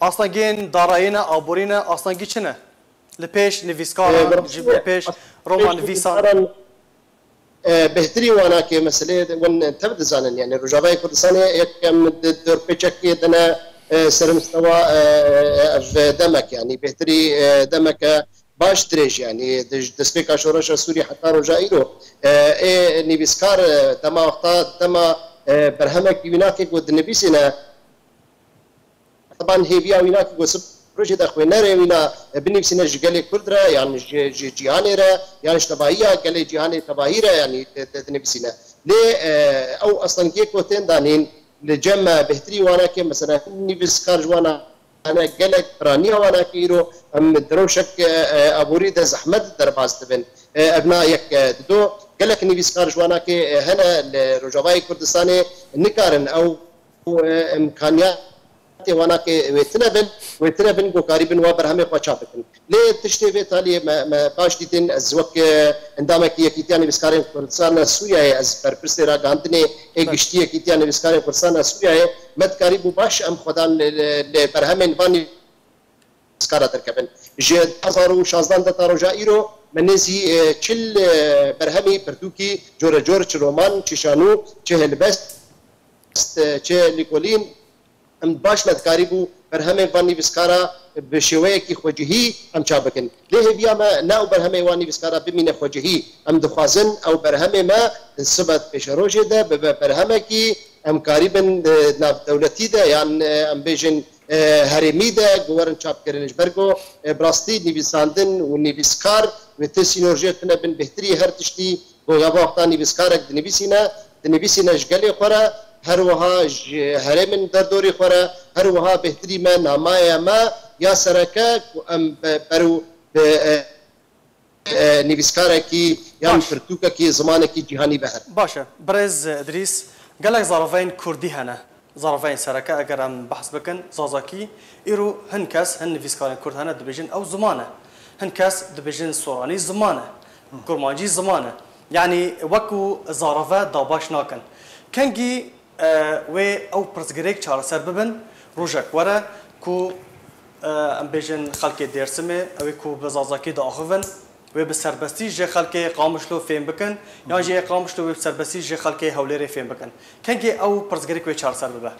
Astengên darayî ne, aborî ne, astengî çi ne? Li pêş nivîskaran, Ee, ji li pêş romanivîsan. Nivîskaran, e, bêhtirî wanakê meseleyê de hûn tev dizanin. Yani Rojavayê Kurdistanê yekem di dorpêçekê de ne, e, sermistewa, e, ev demek, yani bêhtirî, e, demeke baş dirêj, yani di destpêka şoreşa Sûrî heta roja îro, e, ê nivîskar, e, dema wexta, dema, e, berhemekî wî nake ku dinivîsîne, Teban hêviya wîna ku sib rojê de xwênerê wîna, e, binivîsîne ji gelê Kurd re, yan ji, ji cîhanê re, yan ji tevahiya gelê cîhanê tevahî re, yanî di, di, dinivîsîne. Lê, e, ew astengiyê ku tên danîn, li cem me bêhtirî wanakê, mesela, nivîskar ji wana ne gelek piraniya wanakê îro, em di rewşek, e, e, aborî de zehmet derbas dibin. E, ev na yek, e, dido, gelek nivîskar ji wanakê, e, hene li Rojavayê Kurdistanê nikarin ew û, e, imkaniyatê wanakê wê tune bin, wê tune bin ku karîbin wa berhemê xwe çap bikin. Lê tiştê vê taliyê me, me baş dîtin, ez wek, e, endamekî Yekîtiya Nivîskarên Kurdistan a Sûriyeyê, ez berpirsê ragihandinê ê Belê. Giştî Yekîtiya Nivîskarên Kurdistan a Sûriyeyê, me dikarîbû baş em xwedan li, li, li berhemên van nivîskara derkevin. Ji du hezar û şazdan de ta roja îro me nêzî, e, çil, e, berhemî pirtûkî corecor, çi roman, çi şanû, çi helbest, e, çi lîkolîn, em baş me dikarîbû berhemên van nivîskara bi şêweyekî xwecihî em çap bikin. Lê hêviya me ne ew berhemê wan nivîskara bimîne xwecihî. Em dixwazin ew berhemê me sibe di pêşerojê de bibe berhemekî em karîbin, e, navdewletî de yan, e, em bêjin, e, herêmî de ku werin çapkirin. Ji ber ku, e, bi rastî nivîsandin û nivîskar wê ti sînorjê tune bin bêhtirî her tiştî ku ya wexta nivîskarek dinivîsîne, dinivîsîne ji gelê xwe re, her wiha ji herêmên derdorî xwe re, her wiha bêhtirî me, namaya me ya sereke ku em be-, beru bi, e, e, nivîskarekî yan Baş. Pirtûkekî, zimanekî cîhanî be herin. Baş e. Birêz Idrîs, gelek zaravayên kurdî hene. Zaravayên sereke eger em behs bikin, zazakî, îro hin kes, hin nivîskarên kurd hene dibêjin ew ziman e. Hin kes dibêjin soranî ziman e. Kurmancî ziman e. Yanî wekû zarave dabaş nakin. Kengî, e, wê ew pirsgirêk çareser bibin, rojek were ku, e, em bêjin xelkê Dêrsimê, ew ê ku bi zazakî diaxivin, wê bi serbestî ji xelkê Qamişlo fêm bikin, yan jî ê Qamişlo wê bi serbestî ji xelkê Hewlêrê fêm bikin. Kengê ew pirsgirêk wê çareser bibe?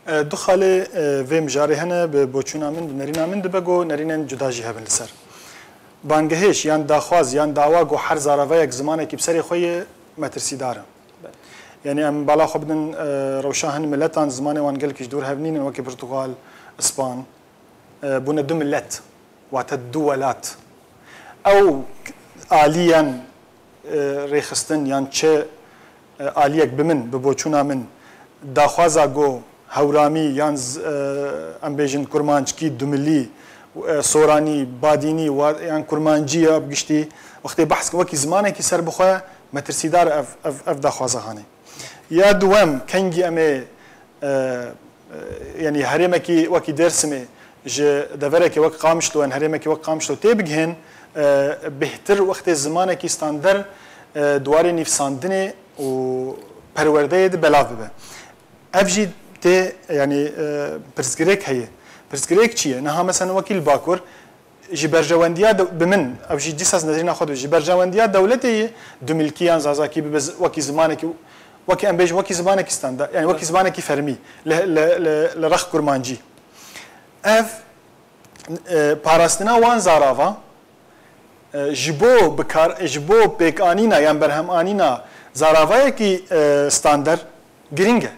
E, du xalê, e, vê mijarê hene, bi boçûna min, bi nerîna min dibe ku nerînên cuda jî hebin li ser. Bangehêj yan daxwaz yan dawa ku her zaravayek zimanekî bi serê xwe ye, metirsîdar e. Yanî em bala xwe bidin, e, rewşa hin miletan, zimanê wan gelkî ji dûr hev nînin, wekî Portugal, Îspan, e, bûne du milet, wate du welat. Ew aliyen, e, rêxistin yan çi, e, aliyek bi min, bi boçûna min, daxwaza ku hewramî yan z-, e, em bêjin kurmanckî, dumilî, e, soranî, badînî wa-, yan kurmancî ya bi giştî, wextê behs wekî zimanekî serbixwe metirsîdar ev, ev, ev daxwaza hanê. Ya duwem, kengî em ê, e, e, yanî herêmekî wekî Dêrsimê ji deverekê wek Qamişlo, yan herêmekî wek Qamişlo tê bigihên, e, bêhtir wextê zimanekî stander, e, di warê nivîsandinê û perwerdeyê de belav bibe. Ev jî tê, yanî, e, pirsgirêk heye. Pirsgirêk çi ye? Niha mesela wekî li Bakur, ji berjewendiya de-, bi min, ev jî dîsa ez nezrîna xwe dibe, ji berjewendiya dewletê yê dumilkî yan zazakî bibe zi-, wekî zimanekî, wekî em bêjin, wekî zimanekî standard, yanî wekî zimanekî fermî, li, li, li, li rex kurmancî. Ev, e, parastina wan zarava, e, ji bo bikar, ji bo pêkanîna yan berhemanîna zaravayekî, e, standard girîng e.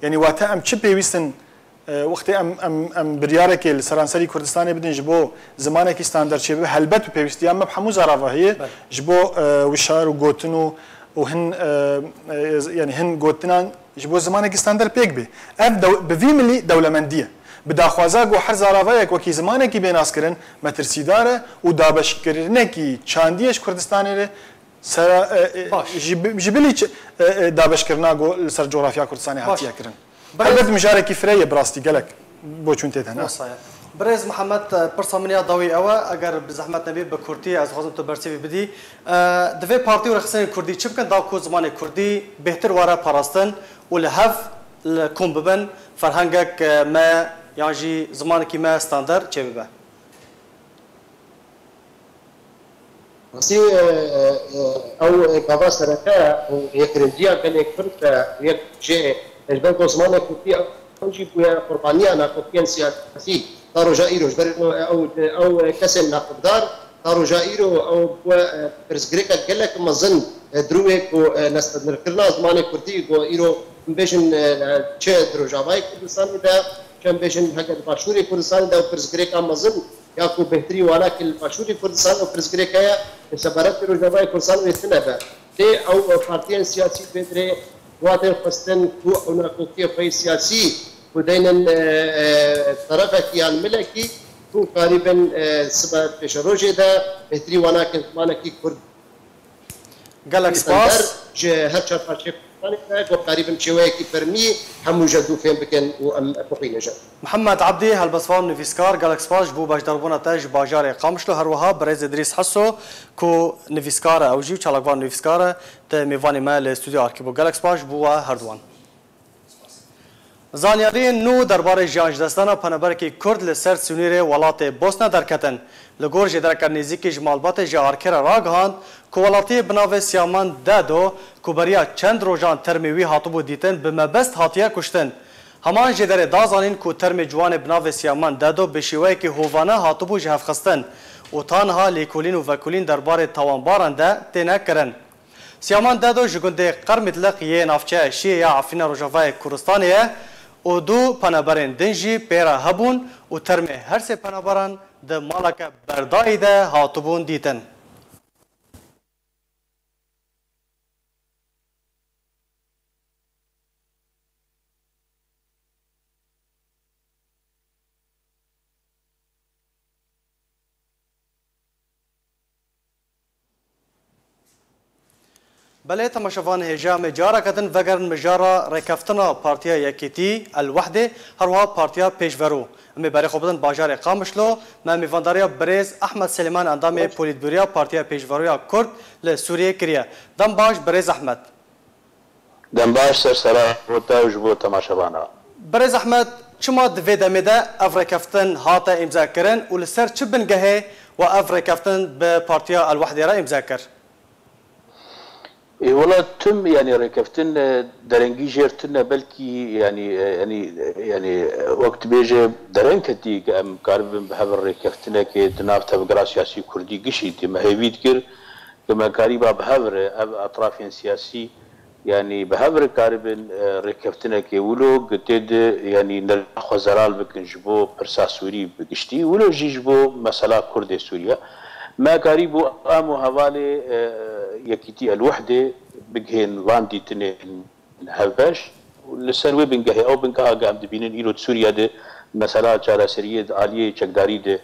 Yanî wate em çi pêwîst in, e, wextê em, em, em biryarekê li seranserî Kurdistanê bidin ji bo zimanekî standard çêbibe, helbet bi pêwîstiya me bi hemû zarava heye, Belê. ji bo, e, wişar û gotin û, û hin, e, e, yanî hin gotinan ji bo zimanekî standard pêk bê. Ev dew-, bi vî milî dewlemendî ye. Bi daxwaza ku her zaravayek wekî zimanekî bê naskirin, metirsîdar e û dabeşkirinekî çandî ye ji Kurdistanê re sera, e, e, Baş. ji bi-, ji bilî çi, e, e, dabeşkirina ku li ser cografya Kurdistanê Baş. hatiye kirin. Birêz Helbet mijarekî fireh ye bi rastî gelek boçûn tê de hene. Wesa ye. Birêz Mihemed, e, pirsa min ya dawî ew e, eger bi zehmet nebî, bi kurtî ez dixwazim tu bersivî bidî. E, di vê partî û rêxistinên kurdî çi bikin da ku zimanê kurdî bêhtir were parastin û li hev li kom bibin, ferhengek, e, me yan jî zimanekî me standard çêbibe? Rastî, e, e, ew gava sereke û yekgirîndiya gelê Kurd e, yek jê ji ber ku zimanê Kurdî ew jî bûye qurbaniya nakokiyan siyasî. Ta roja îro ji ber ku ew, ew kesên naxwedar, ta roja îro ew bûye, e, pirsgirêkek gelek mezin, e, dirû wê ku, e, nestendirkirina zimanê Kurdî ku îro em bêjin, e, çi di Rojavayê Kurdistanê de, çi em bêjin heke di Başûrê Kurdistanê de ew pirsgirêka mezin ya ku bêhtirî wana ki li Başûrê Kurdistanê ew pirsgirêk heye, li sebaretê Rojavayê Kurdistanê wê tune be. Lê ew partiyên siyasî vê dirê hatên xwestin ku ew nakokiyê xwe yê siyasî ku deynin, e, e, terefekî yan milekî ku karîbin, e, sibe pêşerojê de bêhtirî wana ki zimanekî Kurd Gelek spas. Ji her çar parçeyê Kurdistanê ve guhdarî bin şêweyekî fermî hemû jin dû fêm bikin û em bixwînin jin. Mihemed Ebdî, helbestvan û nivîskar, gelek spas ji bo beşdarbûna te ji bajarê Qamişlo. Her wiha birêz Îdrîs Heso ku nivîskar e, ew jî çalakvan û nivîskar e, te mêvanê me li stûdyoya Arkî bû. Gelek spas ji bo we herduwan. Zanyariyên nû derbarê jiyanjidestdana penaberekî Kurd li ser sînorê welatê Bosna derketin. Li gor jêdereke nêzîkî ji malbatê ji Arkê re ragihand ku welatiyê bi navê Siyaman Dedo ku beriya çend rojan termê wî hatibû dîtin, bi mebest hatiye kuştin. Heman jêderê da zanîn ku termê ciwanê bi navê Siyaman Dedo bi şêweyekî hovane hatibû jihevxistin û ta niha lêkolîn û vekolîn derbarê tawanbaran de têne kirin. Siyaman Dedo ji gundê Qermîdliq yê navçeya Şiyê ya Efrîna Rojavayê Kurdistanê ye û du penaberên din jî pê re hebûn û termê her sê penaberan di maleke berdayî de hatibûn dîtin. Belê, temaşevan, hêja me careke din vegerin mijara rêkeftina Partiya Yekîtî, El Wehdê, her wiha Partiya Pêşverû. Em ê berê xwe bidin bajarê Qamişlo, me mêvandariya birêz Ehmed Selêman, endamê Polîtbûroya Partiya Pêşverû ya Kurd li Sûriyê kiriye. Dem baş, birêz Ehmed. Dem baş ser sera bo te û ji bo temaşevana. Birêz Ehmed, çima di vê demê de ev rêkeftin hate îmzekirin û li ser çi bingehê we ev rêkeftin bi Partiya El Wehdê re îmze kir? Ê, wela tim, yanî rêkeftin, e, derengî jêr tune, belkî, yanî, e, yanî, e, yanî, e, wek dibêje dereng ketî ku em karibin bi hev rêkeftinekê di nav tevgera siyasî kurdî gişî tê. Me hêvî dikir ku me karîba bi hev re ev etrafên siyasî, yanî bi hev re karibin, e, rêkeftinekê wilo ku tê de, yanî nerva xwe zelal bikin ji bo pirsa Sûrî bi giştî, wilo jî ji bo mesela Kurdê Sûriye. Me karîbû em û hevalê, e, Yekîtî El Wehdê bigihên van dîtinên hevbeş. Li ser wê bingehê, ew bingeha ge em dibînin îro di Sûriye de mesela çareseriyê di aliyê çekdarî de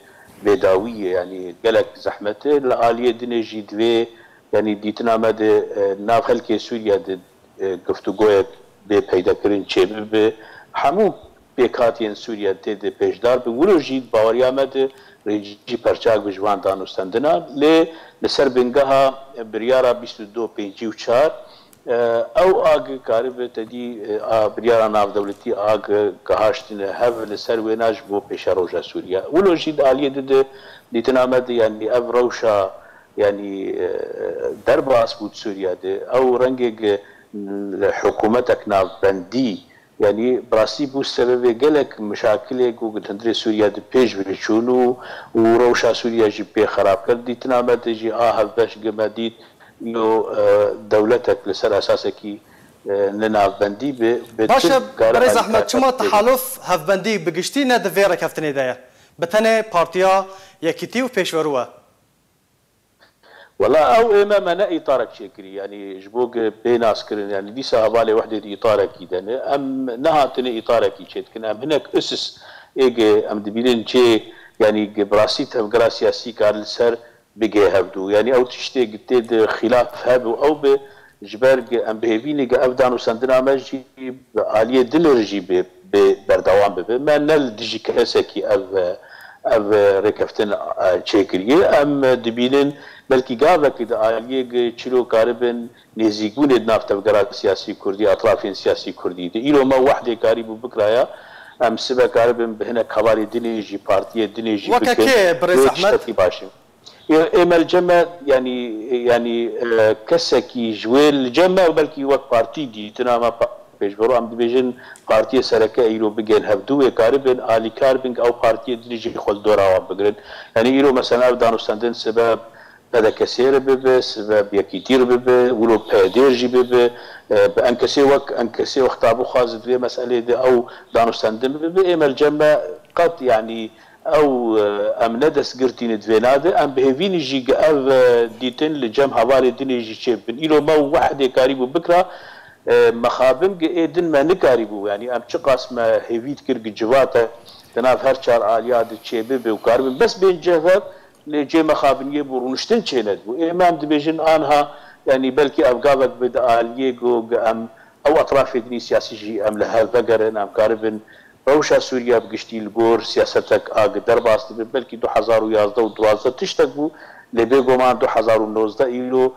bêdawî ye, yanî gelek zehmet e. Li aliyê dinê jî divê, yanî dîtina me de, e, nav xelkê Sûriye de, e, guftûgoyek bê peydakirin çêbibe. Hemû pêkhatiyên Sûriye tê de pêşdar bin. Wilo jî baweriya me de rêcî perçak bi ji van danûstendina. Lê li ser bingeha biryara bîst û du pêncî û çar, e, ew ag karibe tedî, e, a biryara navdewletî ag gihaştine hev li ser wêna ji bo pêşeroja Sûriye. Wilo jî di aliyê di de dîtina me de, yanî ev rewşa, yanî, e, derbas bû di Sûriye de. Ew rengê ge, e, hikûmetek navbendî, yanî bi rastî bû sebebê gelek mişakilê ku di hundirê Sûriye de pêş ve çûn û, û rewşa Sûriye jî pê xerab kir. Dîtina me de jî a hevbeş ge me dît, îro, e, dewletek li ser esasekî, e, nenavbendî bi, bi Baş e, çi kare Birêz Ehmed, alîkar çima tê de. Tehalof hevbendî bi giştî ne di vê rêkeftinê de ye? Bi tenê Partiya Yekîtî û Pêşverû e. Wela ew ê me, me ne îtarek çêkirî, yanî ji bo ge bê naskirin, yanî dîsa hevalê wehdê di îtarekî de ne. Em nehatine îtarekî çêdikin. Em hinek usus ê ge em dibînin çê, yanî ge bi rastî tevgera siyasî kar li ser bigê hevdû. Yanî ew tiştê ge tê de xîlaf hebe û ew be, ji ber ge em bi hêvî ne ge ev danûstendina me jî bi aliyê dinê re jî bê, bê berdewam bibe. Me ne li dijî kesekî ev, ev rêkeftin, e, çêkiriye. Em dibînin belkî gavekî di aliyê ge çilo karibin nêzîkbûnê di nav tevgera siyasî kurdî, etrafên siyasî kurdî de. Îro me wehdê karîbû bikiraya, em sibe karibin bi hinek hevalê dinê jî, partiyê dinê jî Weke bikin. Kê, Birêz Wê Ehmed? Tiştekî baş e. Ê, ê me li cem me, yanî, yanî, e, kesekî ji wê li cem me, belkî wek partî dîtina me pa-, pêşverû, em dibêjin partiyê sereke îro bigên hevdû, wê karibin alîkar bin, ew partiyê dinê jî xwe li dora wan bigirin. Yanî îro mesela ev danûstendin sibe P D K S'ê re bibe, sibe bi Yekîtî re bibe, wilo P D jî bibe, e, bi enkesê wek enkesê wexta bixwaze di vê meselê de ew danûstendin bibe, ê me li cem me qet, yanî, ew, e, em ne destgirtî ne di vêna de, em bi hêvî ne jî ge ev, e, dîtin li cem hevalê dinê jî çêbibin. Îro me wehdê karîbû bikira, e, mexabin ge ê din me nikarîbû. Yanî em çiqas me hêvî dikir ge civate di nav her çar aliya de çêbibe û karibin bes bên cihve, lê cê mexabiniyê bû, rûniştin çênedibû. Ê me em dibêjin anha, yanî belkî ev gavek be di aliyê go ge em ew etrafê dinî siyasî jî em li hev vegerin, em karibin rewşa Sûriye bi giştî li gor siyasetek a ge derbas dibe. Belkî du hezar û yazdeh û duwazdeh tiştek bû, lê bêguman du hezar û nozdeh îro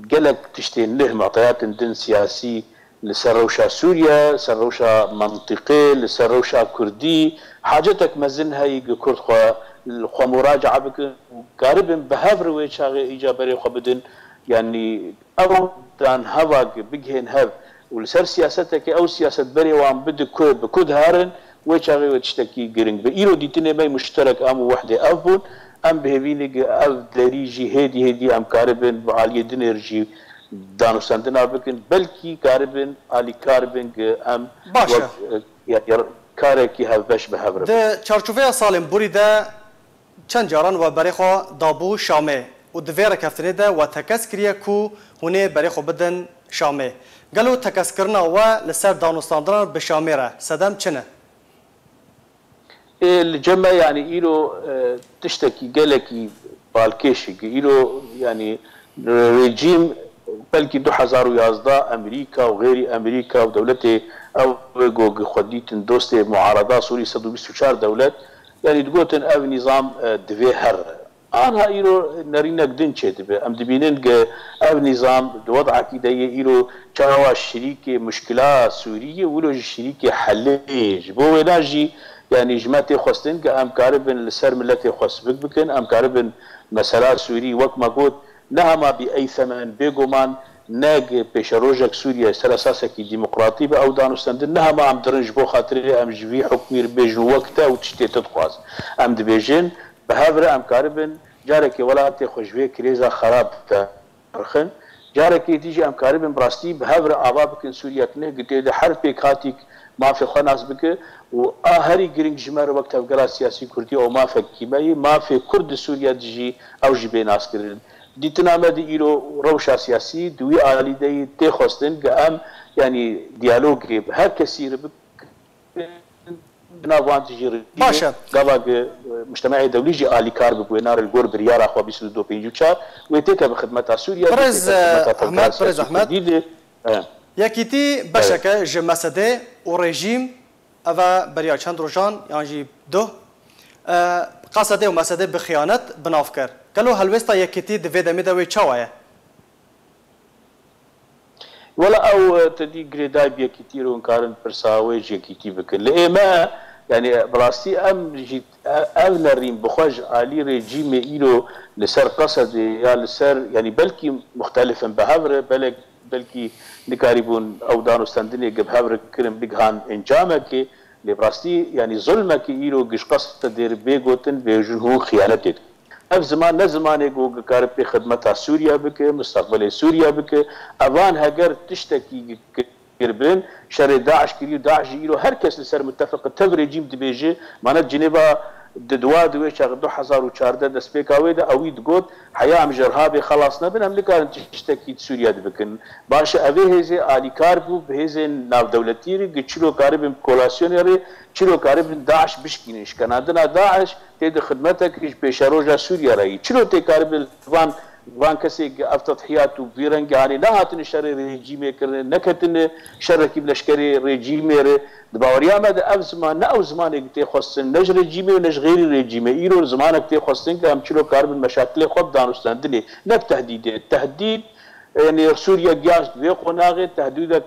gelek tiştên lih, meteyatên din siyasî li ser rewşa Sûriye, ser rewşa mentiqê, li ser rewşa Kurdî, hacetek mezin heye ku Kurd xwe, xwe muracae bikin û karibin bi hev re wê çaxê îca berê xwe bidin. Yanî ew dan heva ku bigihên hev û li ser siyasetekê ew siyaset berê wan bide ku bi ku diherin, wê çaxê wê tiştekî giring be. Îro dîtinê me muşterek em û wehdê ev bûn. Em bi hêvî ne ku ev derî jî hêdî hêdî em karibin bi aliyê dinê re jî danûstendina bikin. Belkî karibin alîkar bin ku em Baş e. wek, e, ya, ya, karekî hevbeş bi hev re Di çarçoveya salên borî de çend caran we berê xwe dabû Şamê û di vê rêkeftinê de we tekez kiriye ku hûn ê berê xwe bidin Şamê. Gelo tekez kirina we li ser danûstandinan bi Şamê re sedem çi ne? Ê, li cem me, yanî îro, e, tiştekî gelekî balkêş e. Îro, yanî, re-, rejîm belkî du hezar û yazdeh Amerîka û xêrî Amerîka û dewletê ew go xwe dîtin dostê muarada Sûrî sed û bîst û çar dewlet, yanî digotin ev nîzam, e, divê here. Anha îro nerînek din çêdibe. Em dibînin ke ev nîzam di wed'ekî de ye îro çawa şirîkê muşkila Sûrî ye, wilo jî şirîkê helê ye. Ji bo wêna jî, yanî ji me tê xwestin ke em karibin li ser miletê xwe sibik bikin, em karibin mesela Sûrî, wek me got, ne hema bi ey themen, bêguman ne pêşerojek Sûriye ser esasekî demokratî be, ew danûstendin ne hema em dirin ji bo xatirê em ji vî hukmî re bêjin wek te û tiştê tu dixwazin. Em dibêjin, bi hev re em karibin carekê welatê xwe ji vê krêza xerab derxin. Carekê dî jî em karibin bi rastî bi hev re ava bikin Sûriyek ne, gi tê de her pêkhatîk mafê xwe nas bike û a herî giring ji me re wek tevgera siyasî Kurdî ew mafekî me ye. Mafê Kurd di Sûriye de jî ew jî bê naskirin. Dîtina me di îro rewşa siyasî di wî alî de yî tê xwestin ku em, yanî diyalogê bi her kesî re bikin, di nav wan dijî re Baş e. Gava ku, e, mujtemeê dewlî jî alîkar bibe, wê nare li gor biryara xwe bîst û du pêncî û çar, wê têke bi xidmeta Sûriye, Birêz, têke bi xidmeta e, Ahmet, Birêz Ahmet. Kurdî de. E. Yekîtî beşeke ji mesedê û rejîm, ev e beriya çend rojan yan jî duh, e, Qesedê û Mesedê bi xiyanet bi nav kir. Gelo helwêsta Yekîtî di vê demê de wê çawa ye? Wela ew, e, te dî girêdayî bi Yekîtî re hûn karin pirsa wê ji Yekîtî bikin. Li ê me, yanî bi rastî em jî, e, ev nerîn bi xwe ji alî rejîmê îro li ser Qesedê ya li ser, yanî belkî muxtelif in bi hev re, belek, belkî nikarîbûn ew danûstendinê ku bi hev re kirin bigihan encamekê, lê bi rastî, yanî zulmekê îro giş Qesedê re bê gotin, bêjin hûn xiyanetê dikin. Ev ziman ne zimanê ku dikare pê xidmeta Sûriye bike, mustaqbelê Sûriye bike. Evan heger tiştekî kiribin, şerê DAIŞ kirî û DAIŞ jî îro her kes li ser mitefiq e, tev rejîm dibêje, mane Cinêva di dua di wê çaxê du hezar û çardeh destpêka wê de ewî digot, heya em ji irhabê xelas nebin, em nikarin tiştekî di Sûriye de bikin. Baş e, evê hêzê alîkar bû bi hêzên navdewletî re, gi çilo karibin bi kolasyonê re, çilo karibin DAIŞ bişkînin. Şikenandina DAIŞ tê di xidmetek ji pêşeroja Sûriye re yî. Çilo tê karibin van, van kesê ku ev tedhiyat û vî rengî hanê nehatine şerê rejîmê kirine, neketine şerekî bi leşkerê rejîmê re. Di baweriya me de ev ziman ne ew zimanê ku tê xwestin, ne ji rejîmê û ne ji xêrî rejîmê. Îro zimanek tê xwestin ku em çilo karibin meşakilê xwe bi danûstendinê, ne bi tehdîdê. Tehdîd, yanî Sûriye giyaşt vê qonaxê, tehdîdek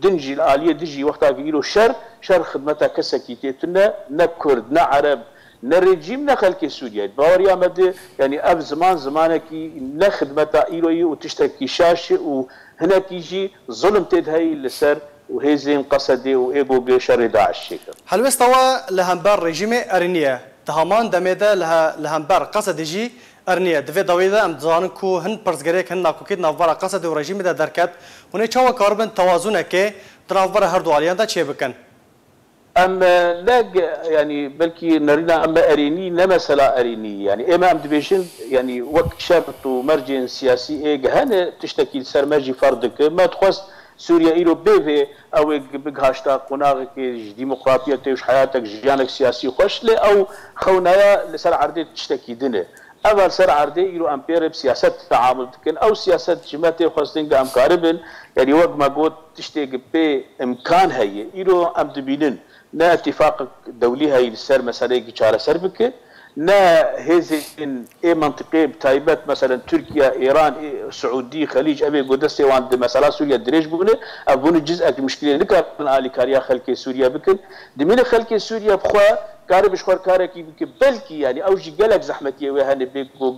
din jî li aliyê dijî wexta ku îro şer, şer xidmeta kesekî tê tune, ne Kurd, ne Ereb, ne rejîm, ne xelkê Sûriyeyê. Baweriya me de, yanî ev ziman, zimanekî ne xidmeta îro ye û tiştekî şaş e û hinekî jî zulm tê de heyî li ser û hêzên Qesedê û ê ku şerê DAIŞ çêkir. Helwesta we li hember rejîmê erênî ye. Di heman demê de li he-, li hember Qesedê jî erênî ye. Di vê dawiyê de em dizanin ku hin pirsgirêk, hin nakokî di navbera Qesedê û rejîmê de derket. Hûn ê çawa karibin tewazûnekê di navbera her du aliyan de çêbikin? Em, e, ne ge-, yanî belkî nerîna em me erênî, ne mesela erênî. Yanî ê me em dibêjin, yanî wek şert û mercên siyasî ê ge hene, tiştekî li ser me jî ferz dike. Me dixwest Sûriye îro bê vê ew ê bigihişta qonaxekê ji demokratiyetê û ji heyatek, jiyanek siyasî xweş, lê ew xewnaya li ser erdê tiştekî din e. Ev li ser erdê îro em pê re bi siyaset teamul dikin. Ew siyaset ji me tê xwestin ku em karibin, yanî wek me got, tiştê ku pê imkan heye. Îro em dibînin ne îtîfaqek dewlî heye li ser meseleyekî çareser bike, ne hêzên ê mentiqê bi taybet, meselen Tirkiye, Îran, ê Siûdî, Xelîc, ev ê ku destê wan di mesela Sûriye dirêj bûne, ev bûne cizek ji muşkilê, nikarin alîkariya xelkê Sûriye bikin. Dimîne xelkê Sûriye bi xwe karibe ji xwe karekî bike, belkî, yanî ew jî gelek zehmetiyê wê hene bê ku,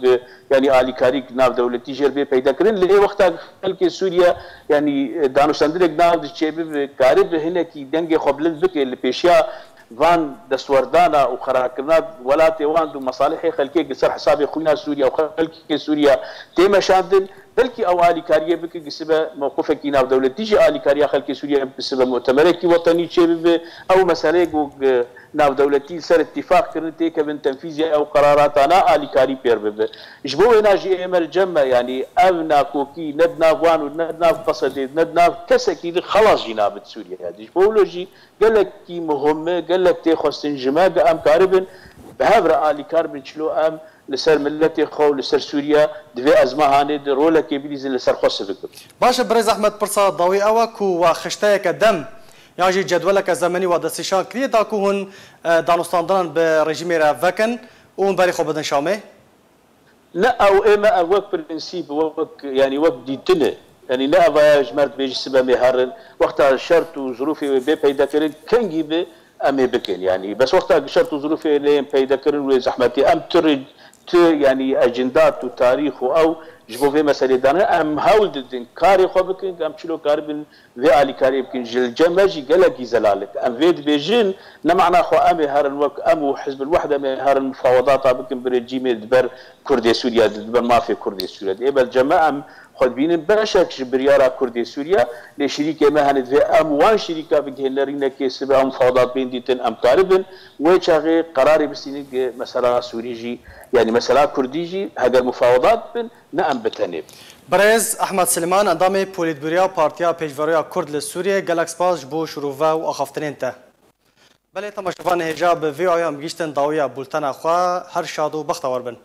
yanî alîkarî navdewletî jê re bê peyda kirin. Lê wexta xelkê Sûriye, yanî, e, danûstendinek nav de çêbibe, karibe hinekî dengê xwe bilind bike li pêşiya van destwerdana û xerakirina welatê wan û mesalihê xelkê li ser hesabê xwîna Sûriye û xelkê Sûriye tê meşandin, belkî ew alîkariyê bike, gisibe mewqifekî navdewletî jî alîkariya xelkê Sûriye bisibe mutemerekî wetenî çêbibe. Ew meseleyê ku, e, navdewletî li ser îtîfaq kirin têkevin tenfîzê ew qeraratana alîkarî pêr bibe. Ji bo wêna jî ê me li cem me, yanî ev nakokî ne di nav wan û ne di nav Qesedê, ne di nav kesekî di xelas jî nabe di Sûriye de. Ji bo wilo jî gelekî muhim e, gelek tê xwestin ji me, ku em karibin bi hev re alîkar bin, çilo em li ser miletê xwe û li ser Sûriye di vê ezmahanê de rolekê bilîzin, li ser xwe sivikin. Baş e, Birêz Ehmed, pirsa dawî ew e ku we xişteyeke dem yan jî cedweleke zemenî we destnîşan kiriye da ku hûn, e, danûstandinan bi rejîmê re vekin û hûn berê xwe bidin Şamê? Ne, ew ê me ev wek prensîp, wek, yanî wek dîtin e. Yanî ne ev aya ji me re dibêjî sibe em ê herin. Wexta şert û zirûfê wê bê peyda kirin, kengî be em ê bikin. Yanî bes wexta ku şert û zirûfê neyên peyda kirin wê zehmetî em tu rê, tu, yanî ecindat û tarîx û ew ji bo vê meselê dane, em hewl didin karê xwe bikin, em çilo karibin vê alîkariyê bikin. Ji li cem me jî gelekî zelal e. Em vê dibêjin, ne mana xwe em ê herin wek em û Hizb el-Wehde em ê herin mufawedata bikin bi rejîmê di ber Kurdê Sûriye de, di ber mafê Kurdê Sûriye de. Ê bel cem me em xwe dibînin beşek ji biryara Kurdê Sûriye, lê şirîkê me hene divê em wan şirîka bigihêne rînekê sibe em mufawedat bên dîtin, em karibin wê çaxê qerarê bistînin ki mesela Sûrî jî, yanî mesela Kurdî jî heger mufawedat bin, ne em bi tenê bin. Birêz Ehmed Silêman, endamê Polîtbûroya Partiya Pêşveroya Kurd li Sûriyê, gelek spas ji bo şirove û axaftinên te. Belê temaşevanê hêja bi vî oya em gihîştin dawiya bultena xwe, her şad û bextewar bin.